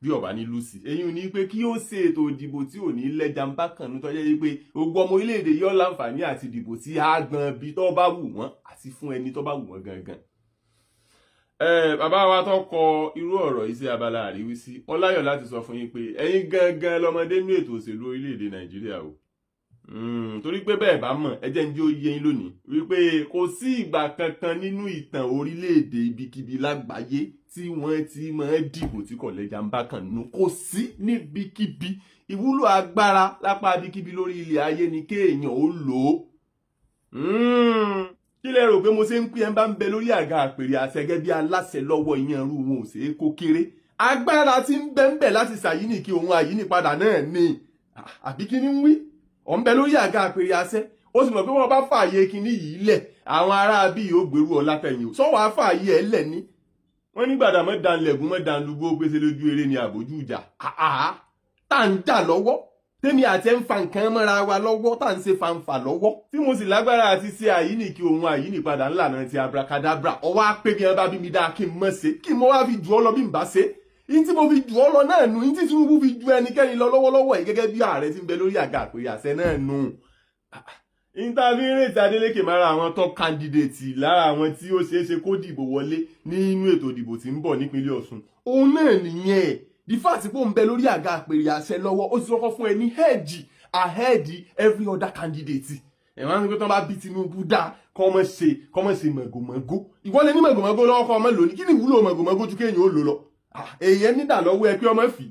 bí ọba ní lùsì. Èyí ò ní pé kí ó ṣe ètò ìdìbò tí ò ní lẹ́jà ń bá kàn ní, tọ́jú wípé gbogbo ọmọ orílẹ̀-èdè yóò láǹfààní àti ìdìbò tí á gbọ́n bí tó bá wù wọ́n àti fún ẹni tó bá wù wọ́n gangan. Bàbá wa tó kọ irú ọ̀rọ̀ yìí sí abala àríwísí, wọ́n láyọ̀ láti sọ fún yín pé ẹ̀yin gangan lọmọdé nínú ètò òṣèlú orílẹ̀-èdè Nàìjíríà o. Torí pé bẹ́ẹ̀ bá mọ̀, ẹ jẹ́ ń jẹ́ ó yé yín lónìí wípé kò sí ìgbà kankan nínú ìtàn orílẹ̀-èdè ibikíbi lágbàáyé tí wọ́n ti máa ń dìbò tí kò lẹ́jà ń bá kàn nínú. Kò sí níbikíbi. Ìwúlò agbára lápá ibikíbi lórí ilẹ̀ ayé ni kéèyàn ó lò ó. Kí lẹ rò pé mo ṣe ń pín ẹ bá ń bẹ lórí àga àpèrè àṣẹ gẹ́gẹ́ bí aláṣẹ lọ́wọ́ ìyẹn irú wọn ò ṣe é kó kéré. Agbára tí ń bẹ ń bẹ láti ṣàyíní kí òun àyíní padà náà ni. Àbí kí ni ń wí? Ọ̀ ń bẹ lórí àga àpèrè àṣẹ, ó sì mọ̀ pé wọ́n bá fààyè kinní yìí lẹ̀, àwọn ará bí yóò gbèrú ọ̀la tẹ̀yìn o sọ́wọ́ á fààyè ẹ̀ lẹ̀ ní. Wọ́n ní gbàdá mọ́ danlẹ̀gùn mọ́ danlúgbó gbèsè lójú eré ni àbójú ìjà tá à ń jà lọ́wọ́, tèmi àti ẹ̀ ń fa nǹkan mọ́ra wa lọ́wọ́, tá à ń ṣe fanfà lọ́wọ́, tí mo sì lágbára àti ṣe àyíní kí òun àyíní padà ńlànà ti abracadabra. Ọwọ́ á pé bí wọn bá bí mi dáa kí n mọ̀ ṣe kí mo wá fi jù ọ́ lọ bí n bá ṣe yín tí mo fi jù ọ́ lọ náà nù, yín tí Tinubu fi ju ẹnikẹ́ni lọ lọ́wọ́lọ́wọ́ yìí gẹ́gẹ́ bí ààrẹ tí ń bẹ lórí àga àpèrè àṣẹ náà nù. Interview Adeleke mara àwọn top candidate lára àwọn tí ó ṣeé ṣe kó dìbò wọlé nínú ètò ìdìbò tí ń bọ̀ nípínlẹ̀ Ọ̀ṣun, òun náà nìyẹn. The fact pé òun bẹ lórí àga àpèrè àṣẹ lọ́wọ́, ó ti kọ́kọ́ fún ẹ ní edge ahead every other candidate. Ẹ̀ wọ́n á ní pé tí wọ́n bá bí Tinubu dá kọ́mọ ṣe mọ̀gòmọ́gó. Ìwọ lè ní mọ̀gòmọ́gó lọ́wọ́ kọ́ ọmọ lónìí. Kí ni ìwúlò mọ̀gòmọ́gó ju kéèyàn ó lò lọ? Èèyàn nídà lọ́wọ́ ẹ pé ọmọ fi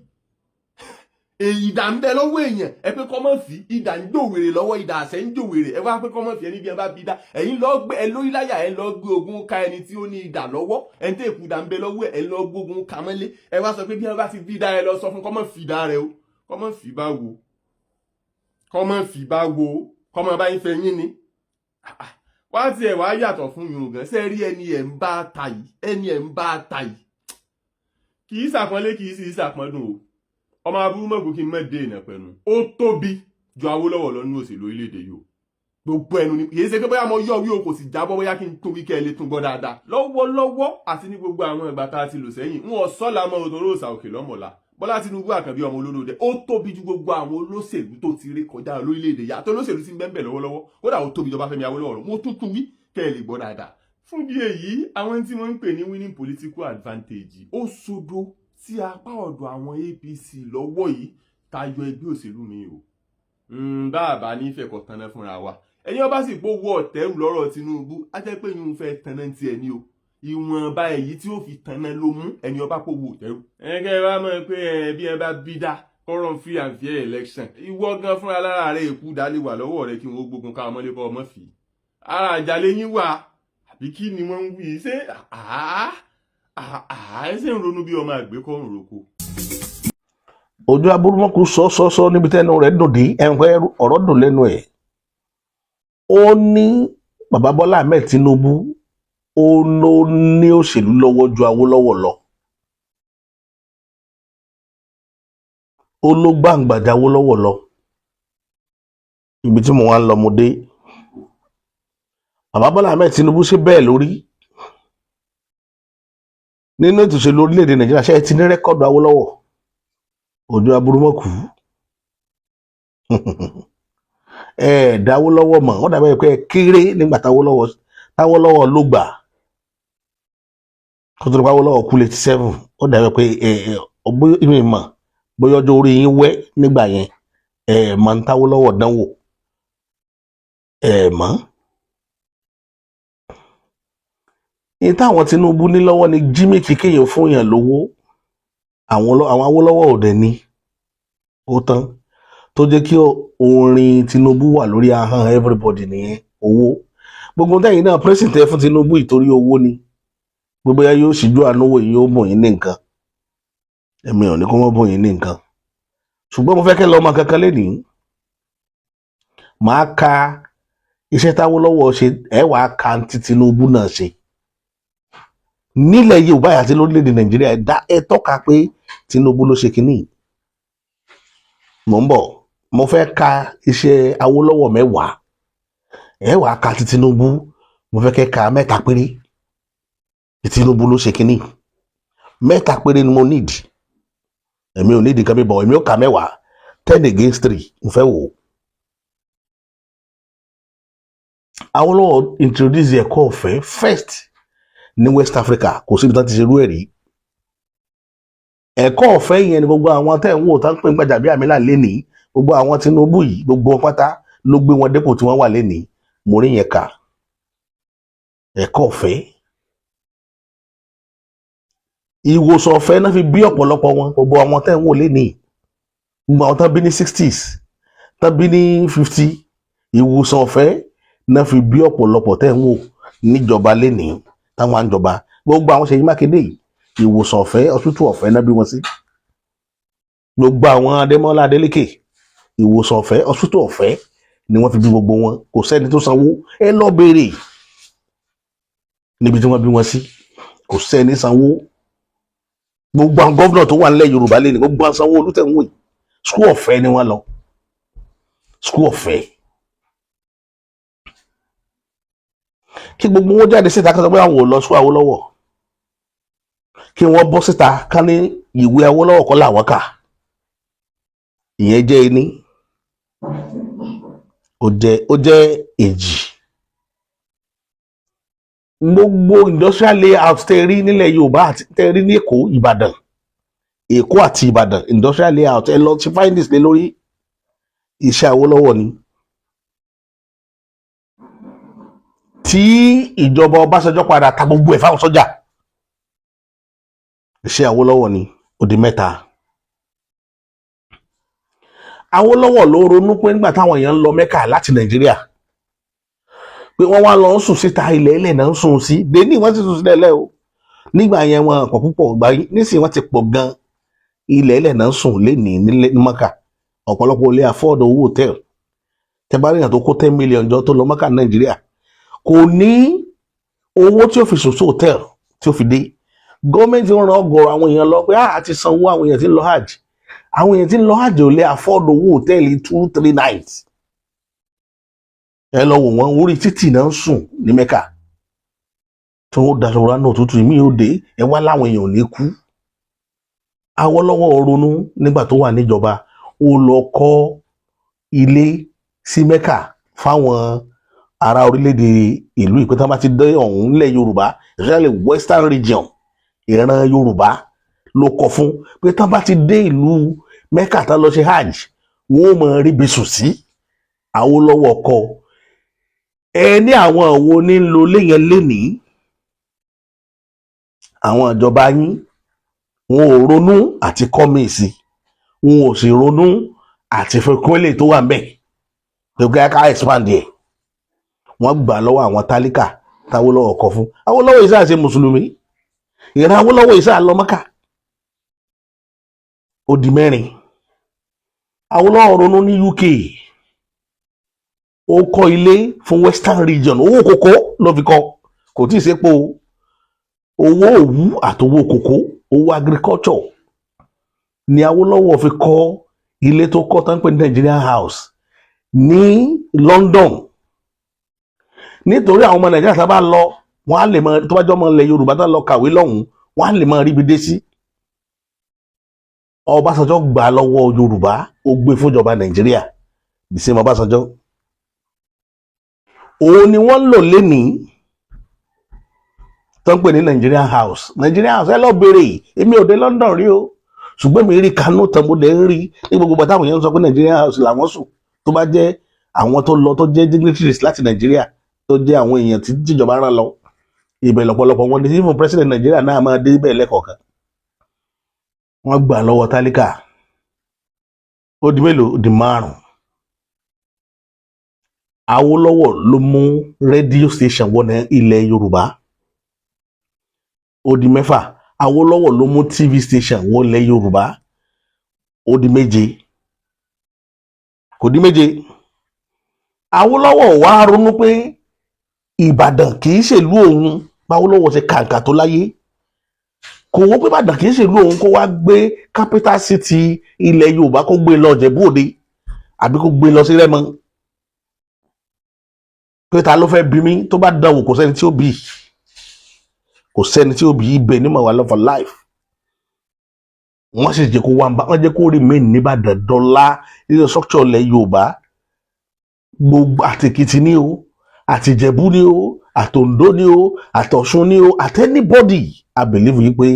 èyí, ìdà ń bẹ lọ́wọ́ èèyàn ẹ pé kọ́mọ́ fi ìdà ń jòwèrè lọ́wọ́, ìdà àṣẹ ń jòwèrè. Ẹ wá pé kọ́mọ́ fi ẹni bí ẹ bá bí dá. Ẹ̀yin lọ gbé ẹ lórí láyà, ẹ lọ gbé ogun ká ẹni tí ó ní ìdà lọ́wọ́, ẹni tí èkú ìdà ń bẹ lọ́wọ́ ẹ lọ gbógun ká mọ́lé. Ẹ wá sọ pé bí ẹ bá ti bí dá, ẹ lọ sọ fún kọ́mọ́ fi dá rẹ o. Kọ́mọ́ fi bá wo? Kọ́mọ́ fi bá wo? Kọ́mọ́ bá yín fẹ́ yín ni wá tiẹ̀ wá yàtọ̀ fún yun gan. Ṣe rí ẹni ẹ̀ ń bá ta yìí, ẹni ẹ̀ ń bá ta yìí, kì í ṣàpọ́nlé, kì í sì ṣàpọ́ndùn o. Ọmọ aburú mọ̀kú kí n mọ̀ dé ìnà pẹ̀lú ó tóbi ju Awólọ́wọ̀ lọ nínú òṣèlú orílẹ̀-èdè yìí o. Gbogbo ẹnu ni, kì í ṣe pé bóyá mo yọ wí o, kò sì jábọ́, bóyá kí n tó wí kẹ́ ẹ lè tún gbọ́ dáadáa. Lọ́wọ́lọ́wọ́ àti ní gbogbo àwọn ìgbà tá a ti lò sẹ́yìn, ń wọ́n sọ́la mọ́ òtòrò òsà òkè lọ́mọ̀ọ́lá. Bọ́lá Tinubu Àkànbí ọmọ olólódẹ, ó tóbi ju gbogbo àwọn olóṣèlú tó ti rí kọjá lórílẹ̀-èdè yìí àti olóṣèlú tí ń bẹ́ẹ̀ lọ́wọ́lọ́wọ́. Kódà ó tóbi jọba Fẹ́mi Awólọ́wọ̀. Mo tún tún wí kẹ́ ẹ lè gbọ́ dáadáa. Fún bí èyí, àwọn tí wọ́n ń pè ní winning political advantage, ó sodo sí apá ọ̀dọ̀ àwọn APC lọ́wọ́ yìí tayọ ẹgbẹ́ òṣèlú mi o. Bá a bá nífẹ̀ẹ́ kọ́ tanná fúnra wa, ẹ̀yin ọba sì gbówó ọ̀tẹ́rù lọ́rọ̀ Tinubu, á jẹ́ pé yín fẹ́ tanná tiẹ̀ ní o. Ìwọ̀nba èyí tí ó fi tanná ló mú ẹni ọba pòwó ọ̀tẹ́rù. Ẹ̀kẹ́ wa mọ̀ pé ẹ bí ẹ bá bí dá kọ́rọ̀ free and fair election, ìwọ gan fúnra lára rẹ̀, èkú dálé wà lọ́wọ́ rẹ̀ kí wọ́n gbógun ká ọmọlé kọ́ ọmọ fi ara àjàlẹ̀ yín wà. Àbí kí ni wọ́n ń wí? Ṣé àá àá ẹ ṣe ń ronú bí ọmọ àgbékọ́rùn roko. Ojú aburúmọ́kù sọ sọ sọ níbi tẹ́nu rẹ̀ dùn dé, ẹ̀ǹpẹ́ ọ̀rọ̀ dùn lẹ́nu ẹ̀. Ó ní bàbá Bọ́lá Ahmed Tinubu, ó ló ní òṣèlú lọ́wọ́ ju Awólọ́wọ̀ lọ, ó ló gbàǹgbàjà Awólọ́wọ̀ lọ. Ibi tí mo wá ń lọ mo dé. Bàbá Bọ́lá Ahmed Tinubu, ṣe bẹ́ẹ̀ lórí nínú ètò ìṣèlú orílẹ̀-èdè Nàìjíríà? Ṣe é ti ní record Awólọ́wọ̀? Òjò aburúmọ̀kù ẹ dáwọ́lọ́wọ́ mọ̀ wọ́n dàbẹ́ pé ẹ kéré nígbà táwọ́lọ́wọ́ ló gbà kó tó nípa Awólọ́wọ̀ kú 87. Ó dàbẹ́ pé ẹ ẹ bóyá ìmọ̀ ìmọ̀ bóyá ọjọ́ orí yín wẹ́ nígbà yẹn, ẹ mọ̀ ń táwọ́lọ́wọ́ dánwò, ẹ mọ̀. Ní táwọn Tinubu ní lọ́wọ́ ni jímìkì kéèyàn fún yàn lówó, àwọn Awólọ́wọ̀ ò dẹ̀ ní ó tán tó jẹ́ kí orin Tinubu wà lórí ahọ́n everybody nìyẹn. Owó gbogbo tẹ́yìn náà president fún Tinubu ìtorí owó ni. Gbogbo ya yóò ṣíjú àánú wò yín, yóò bùn yín ní nǹkan. Èmi ò ní kó mọ́ bùn yín ní nǹkan, ṣùgbọ́n mo fẹ́ kẹ́ lọ́mọ kankan lénìí. Màá ka iṣẹ́ táwólọ́wọ̀ ṣe, ẹ wàá ka ti Tinubu náà ṣe nílẹ̀ Yorùbá àti lórílẹ̀‐èdè Nàìjíríà. Ẹ dá ẹ tọ́ka pé Tinubu ló ṣe kínní. Mò ń bọ̀. Mo fẹ́ ka iṣẹ́ Awólọ́wọ̀ 10, ẹ wàá ka ti Tinubu. Mo fẹ́ kẹ́ ka mẹ́ta péré. Ti Tinubu ló ṣe kínní, mẹ́ta péré ni mo need. Èmi ò need nǹkan mi bọ̀, èmi ò ka 10. 10 against 3, mo fẹ́ wò ó. Awólọ́wọ̀ introduce ẹ̀kọ́ ọ̀fẹ́ first ní West Africa. Kò síbi tá ti ṣerú ẹ̀ rí. Ẹ̀kọ́ ọ̀fẹ́ yẹn ni gbogbo àwọn tẹ́ ń wò tá ń pè ń Gbajabiamila lénìí, gbogbo àwọn Tinubu yìí, gbogbo wọn pátá ló gbé wọn dépò tí wọ́n wà lénìí. Mo rí yẹn kà, ẹ̀kọ́ ọ̀fẹ́, ìwòsàn ọ̀fẹ́ náà fi bí ọ̀pọ̀lọpọ̀ wọn. Gbogbo àwọn tẹ́ ń wò lénìí, gbogbo àwọn tán bí ní 60s, tán bí ní 50, ìwòsàn ọ̀fẹ́ náà fi bí ọ̀pọ̀lọpọ̀ tẹ́ ń wò. Níjọba lénìí táwọn àjọba, gbogbo àwọn Ṣèyí Mákindé yìí, ìwòsàn ọ̀fẹ́, hospital ọ̀fẹ́ náà bí wọ́n sí. Gbogbo àwọn Adémọ́lá Adélékè, ìwòsàn ọ̀fẹ́, hospital ọ̀fẹ́ ni wọ́n fi bí gbogbo wọn. Kò sẹ́ni tó sanwó. Ẹ lọ béèrè níbi tí wọ́n bí wọn sí, kò sẹ́ni sanwó. Gbogbo àwọn governor tó wà nílẹ̀ Yorùbá lé ní, gbogbo àwọn Sanwó-Olú tẹ̀ ń wò yìí, school ọ̀fẹ́ ni wọ́n lọ, school ọ̀fẹ́. Kí gbogbo wọn jáde síta ká sọ pé àwọn ò lọ school Awólọ́wọ̀, kí wọ́n bọ́ síta ká ní ìwé Awólọ́wọ̀ kọ́ làwọn kà. Ìyẹn jẹ́ ení, ó jẹ́ èjì. Gbogbo industrial layout tẹ́ rí nílẹ̀ Yorùbá àti tẹ́ rí ní Èkó, Ìbàdàn, Èkó àti Ìbàdàn, industrial layout, ẹ lọ sí findings lé lórí, iṣẹ́ Awólọ́wọ̀ ni. Tí ìjọba Ọbásanjọ́ padà ta gbogbo ẹ̀ fáwọn sọ́jà, iṣẹ́ Awólọ́wọ̀ ni. Ó di mẹ́ta. Awólọ́wọ̀ ló ronú pé nígbà táwọn èèyàn ń lọ Mẹ́kà láti Nàìjíríà, pé wọ́n wá lọ ń sùn síta, ilẹ̀ ilẹ̀ náà ń sùn sí dèní, wọ́n sì sùn sílẹ̀ lẹ́ o. Nígbà yẹn wọn pọ̀ púpọ̀, gbà nísìnyí wọ́n ti pọ̀ gan. Ilẹ̀ ilẹ̀ náà ń sùn lénìí nílẹ̀ ní Mẹ́kà. Ọ̀pọ̀lọpọ̀ lè afford owó hotel. Tẹ́ bá rí èèyàn tó kó 10 million jọ tó lọ Mẹ́kà Nàìjíríà, kò ní owó tí ó fi sùn sí hotel tí ó fi dé. Gọ́ọ̀mẹ̀ntì ń ran ọ̀gọ̀rọ̀ àwọn èèyàn lọ pé a ti sanwó àwọn èèyàn tí ń lọ hajj. Àwọn èèyàn tí ń lọ hajj ò lè afford owó hòtẹ́ẹ̀lì 2-3 nights. Ẹ lọ wò wọ́n, orí títì náà ń sùn ní Mẹ́kà, tí wọ́n daṣọ wúrà náà tútù ìmí yóò dé. Ẹ wá láwọn èèyàn ò ní kú. Awólọ́wọ̀ ronú nígbà tó wà níjọba, ó lọ kọ́ ilé sí Mẹ́kà fáwọn ará orílẹ̀-èdè ìlú ìpín tí wọ́n bá ti dé ọ̀hún nílẹ̀ Yorùbá, especially Western Region, ìran Yorùbá ló kọ fún, pé tí wọ́n bá ti dé ìlú Mẹ́kà tán lọ ṣe hajj, wọ́n ó mọ ríbi sùn sí. Awólọ́wọ̀ kọ. Ẹ ní àwọn wo ní ń lo léyìn lénìí? Àwọn ìjọba yín, wọn ò ronú àti kọ́ míì sí, wọn ò sì ronú àti fi kún èlé tó wà ńbẹ̀ pé ká expand ẹ̀. Wọ́n gbà lọ́wọ́ àwọn tálíkà táwólọ́wọ̀ kọ fún. Awólọ́wọ̀ yìí sáà ṣe mùsùlùmí, ìran Awólọ́wọ̀ yìí sáà lọ Mọ́kà. Ó di mẹ́rin. Awólọ́wọ̀ ronú ní UK, ó kọ́ ilé fún Western Region. Owó kòkó ló fi kọ́, kò tí ì sépo, owó òwú àtowó kòkó, owó agriculture ni Awólọ́wọ̀ fi kọ́ ilé tó kọ́ tán pé ní Nigerian House ní London, nítorí àwọn ọmọ Nàìjíríà tá a bá lọ, wọn á lè mọ, tó bá jọ ọmọ ilẹ̀ Yorùbá tá lọ kàwé lọ́hùn, wọn á lè mọ ríbi dé sí. Ọbásanjọ́ gbà lọ́wọ́ Yorùbá, ó gbé fúnjọba Nàìjíríà. The same Ọbásanjọ́ òun ni wọ́n ń lò lénìí tó ń pè ní Nigerian House. Nigerian House, ẹ lọ béèrè. Èmi ò dé London rí o, ṣùgbọ́n mi rí kanú tán, mo dẹ̀ ń rí ní gbogbo bàtà àwọn èèyàn sọ pé Nigerian House làwọn sùn, tó bá jẹ́ àwọn tó lọ, tó jẹ́ dignitaries láti Nàìjíríà, tó jẹ́ àwọn èèyàn tí tíjọba rán lọ ibẹ̀, lọ́pọ̀lọpọ̀ wọn ní. Even president Nàìjíríà náà máa dé ibẹ̀ lẹ́kọ̀ọ̀kan. Wọ́n gbà lọ́wọ́ tálíkà. Ó di mélòó? Ó di márùn. Awólọ́wọ̀ ló mú radio station wọ ní ilẹ̀ Yorùbá. Ó di mẹ́fà. Awólọ́wọ̀ ló mú TV station wọ ilẹ̀ Yorùbá. Ó di méje. Kò di méje? Awólọ́wọ̀ wá ronú pé Ìbàdàn kì í ṣèlú òun. Báwólọ́wọ̀ ṣe kàǹkà tó láyé, kò wọ́n pé Ìbàdàn kì í ṣèlú òun, kó wá gbé capital city ilẹ̀ Yorùbá, kó gbé lọ Ìjẹ̀bú Òde àbí kó gbé lọ sí Rẹ́mọ, pé ta ló fẹ́ bí mi? Tó bá dánwò, kò sẹ́ni tí ó bí, kò sẹ́ni tí ó bí. Ibẹ̀ ní màwá lọ for life. Wọ́n sì jẹ́ kó wá, wọ́n jẹ́ kó remain nìbàdàn dọ́là nínú structure ilẹ̀ Yorùbá gbogbo. Àtèkìtì ní o, àtìjẹ̀bú ní o, àtòǹdó ní o, àtọ̀ṣun ní o, àti anybody, I believe yìí pé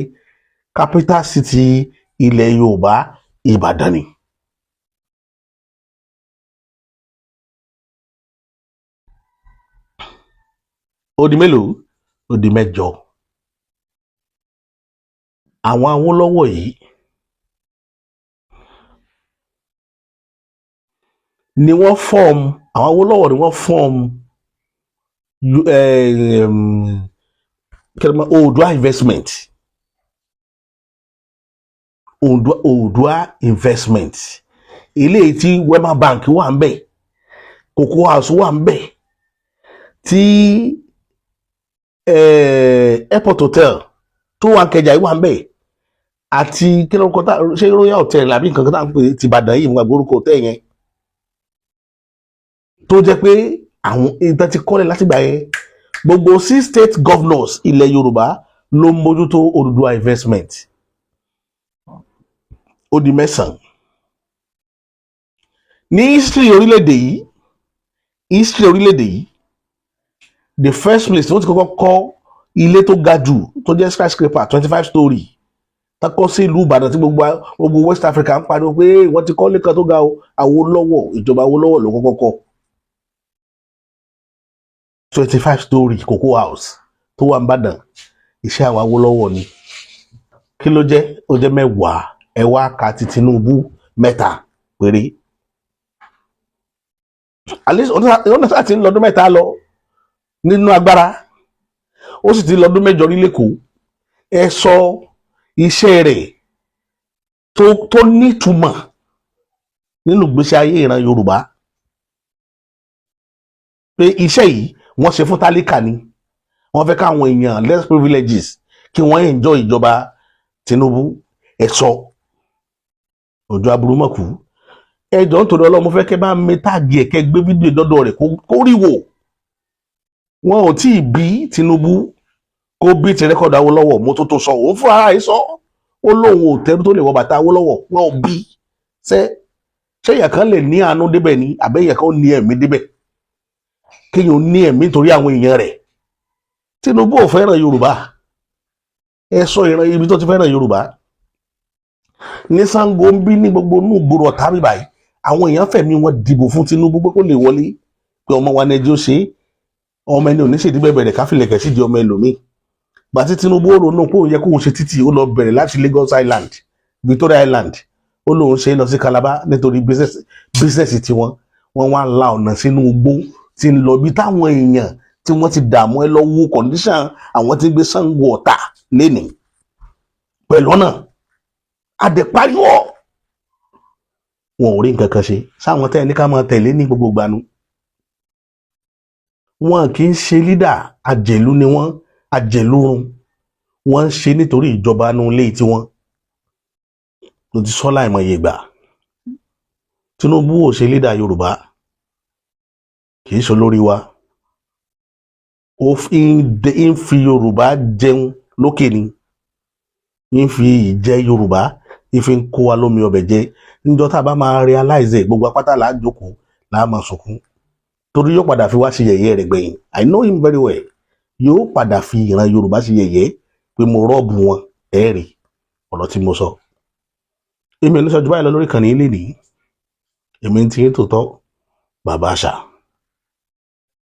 capital city ilẹ̀ Yorùbá, Ìbàdàn ni. Ó di mélòó? Ó di mẹ́jọ. Àwọn Awólọ́wọ̀ yìí ni wọ́n form, àwọn Awólọ́wọ̀ ni wọ́n form Kí ló mọ̀? Oòduà Investment, Oòduà Investment, eléyìí tí Wema Bank wà ń bẹ̀, Cocoa House wà ń bẹ̀, tí Airport Hotel tó wà Kẹjà yìí wà ń bẹ̀, àti kí ló ń kọ́ tá ṣé Royal Hotel àbí nǹkan kan tá à ń pè ti Ìbàdàn yìí, mo gbàgbé orúkọ hotel yẹn, tó jẹ́ pé àwọn ìtàn ti kọ́lẹ̀ látìgbà yẹn. Gbogbo six state governors ilẹ̀ Yorùbá ló ń mójútó Oòduà Investment. Ó di mẹ́sàn-án. Ní history orílẹ̀-èdè yìí, history orílẹ̀-èdè yìí, the first place tí wọ́n ti kọ́kọ́ kọ́ ilé tó ga jù, tó jẹ́ skyscraper, 25 story, takọ́ sí ìlú Ìbàdàn, tí gbogbo West Africa ń pariwo pé wọ́n ti kọ́ ilé kan tó ga o, Awólọ́wọ̀, ìjọba Awólọ́wọ̀ ló kọ́kọ́ kọ́ 25 story Cocoa House tó wà n'Ìbàdàn. Iṣẹ́ àwọn Awólọ́wọ̀ ni. Kí ló jẹ́? Ó jẹ́ 10. Ẹ wá ka ti Tinubu, mẹ́ta péré. At least ọ̀nà sáà ti ń lọ́dún 3 lọ nínú agbára, ó sì ti lọ́dún 8 rí lẹ́kọ̀ọ́. Ẹ sọ iṣẹ́ rẹ̀ tó nítumọ̀ nínú ìgbésí ayé ìran Yorùbá, pé iṣẹ́ yìí wọ́n ṣe fún tálíkà ni, wọ́n fẹ́ káwọn èèyàn less privileges kí wọ́n enjoy ìjọba Tinubu. Ẹ sọ òjò aburúmọ̀kù. Ẹ jọ̀ọ́, nítorí Ọlọ́run, mo fẹ́ kẹ́ bá mi tag ẹ̀, kẹ́ gbé fídíò dọ́dọ̀ rẹ̀ kó rí wò. Wọn ò tí ì bí Tinubu kó bí ti record Awólọ́wọ̀. Mo tó sọ, òun fúnra ara yìí sọ, ó lóun ò tẹ́rú tó lè wọ bàtà Awólọ́wọ̀. Wọn ò bí ṣé èèyàn kan lè ní àánú débẹ̀ ni, àbẹ́ èèyàn kan ó ní ẹ̀mí débẹ̀, kéèyàn ní ẹ̀mí nítorí àwọn èèyàn rẹ̀? Tinubu ò fẹ́ràn Yorùbá. Ẹ sọ ìran ibi tó ti fẹ́ràn Yorùbá. Ní Ṣàngó ń bí, ní gbogbo inú ìgboro ọ̀tá mi báyìí, àwọn èèyàn fẹ̀mí wọn dìbò fún Tinubu pé kó lè wọlé, pé ọmọ wa nẹjọ́ ṣe é, ọmọ ẹni ò ní ṣèdí bẹ̀rẹ̀ káfílẹ̀kẹ̀ sídi ọmọ ẹlòmíì. Gbàtí Tinubu ó ronú pé òun yẹ kóun ṣe títì, ó lọ bẹ̀rẹ̀ láti Lagos Island, Victoria Island, ó lóun ṣe é lọ sí Calabar nítorí business tiwọn. Wọ́n wá la ọ̀nà sínú igbó tí ń lọ bí táwọn èèyàn tí wọ́n ti dààmú. Ẹ lọ wo condition àwọn tí ń gbé Ṣàngó Ọ̀tà lénìí pẹ̀lú ọ̀nà àdẹ̀pariwo, wọn ò rí nǹkan kan ṣe sáwọn tẹ́ ẹ ní ká máa tẹ̀lé ní gbogbo gbanu. Wọn kì í ṣe leader, àjẹlú ni wọ́n, àjẹlúrun wọ́n ń ṣe nítorí ìjọba inú ilé tiwọn. Ló ti sọ láìmọye ìgbà, Tinubu ò ṣe leader Yorùbá, kì í ṣe olórí wa. Ó ń fi Yorùbá jẹun lókè ni, ń fi ìjẹ Yorùbá ń fi ń kó wa lómi ọbẹ̀ jẹ. Níjọ́ tá a bá máa realize ẹ̀, gbogbo apáta là á jókòó, là á máa sunkún, torí yóò padà fi wá ṣe yẹ̀yẹ́ rẹ̀ gbẹ̀yìn. I know him very well. Yóò padà fi ìran Yorùbá ṣe yẹ̀yẹ́ pé mo rob wọn. Ẹ̀ rí ọ̀rọ̀ tí mo sọ. Èmi ò ní sọ ju báyìí lọ lórí ìkànnì ilé nìyí. Èmi ń tiyín tòótọ́, bàbá àṣà.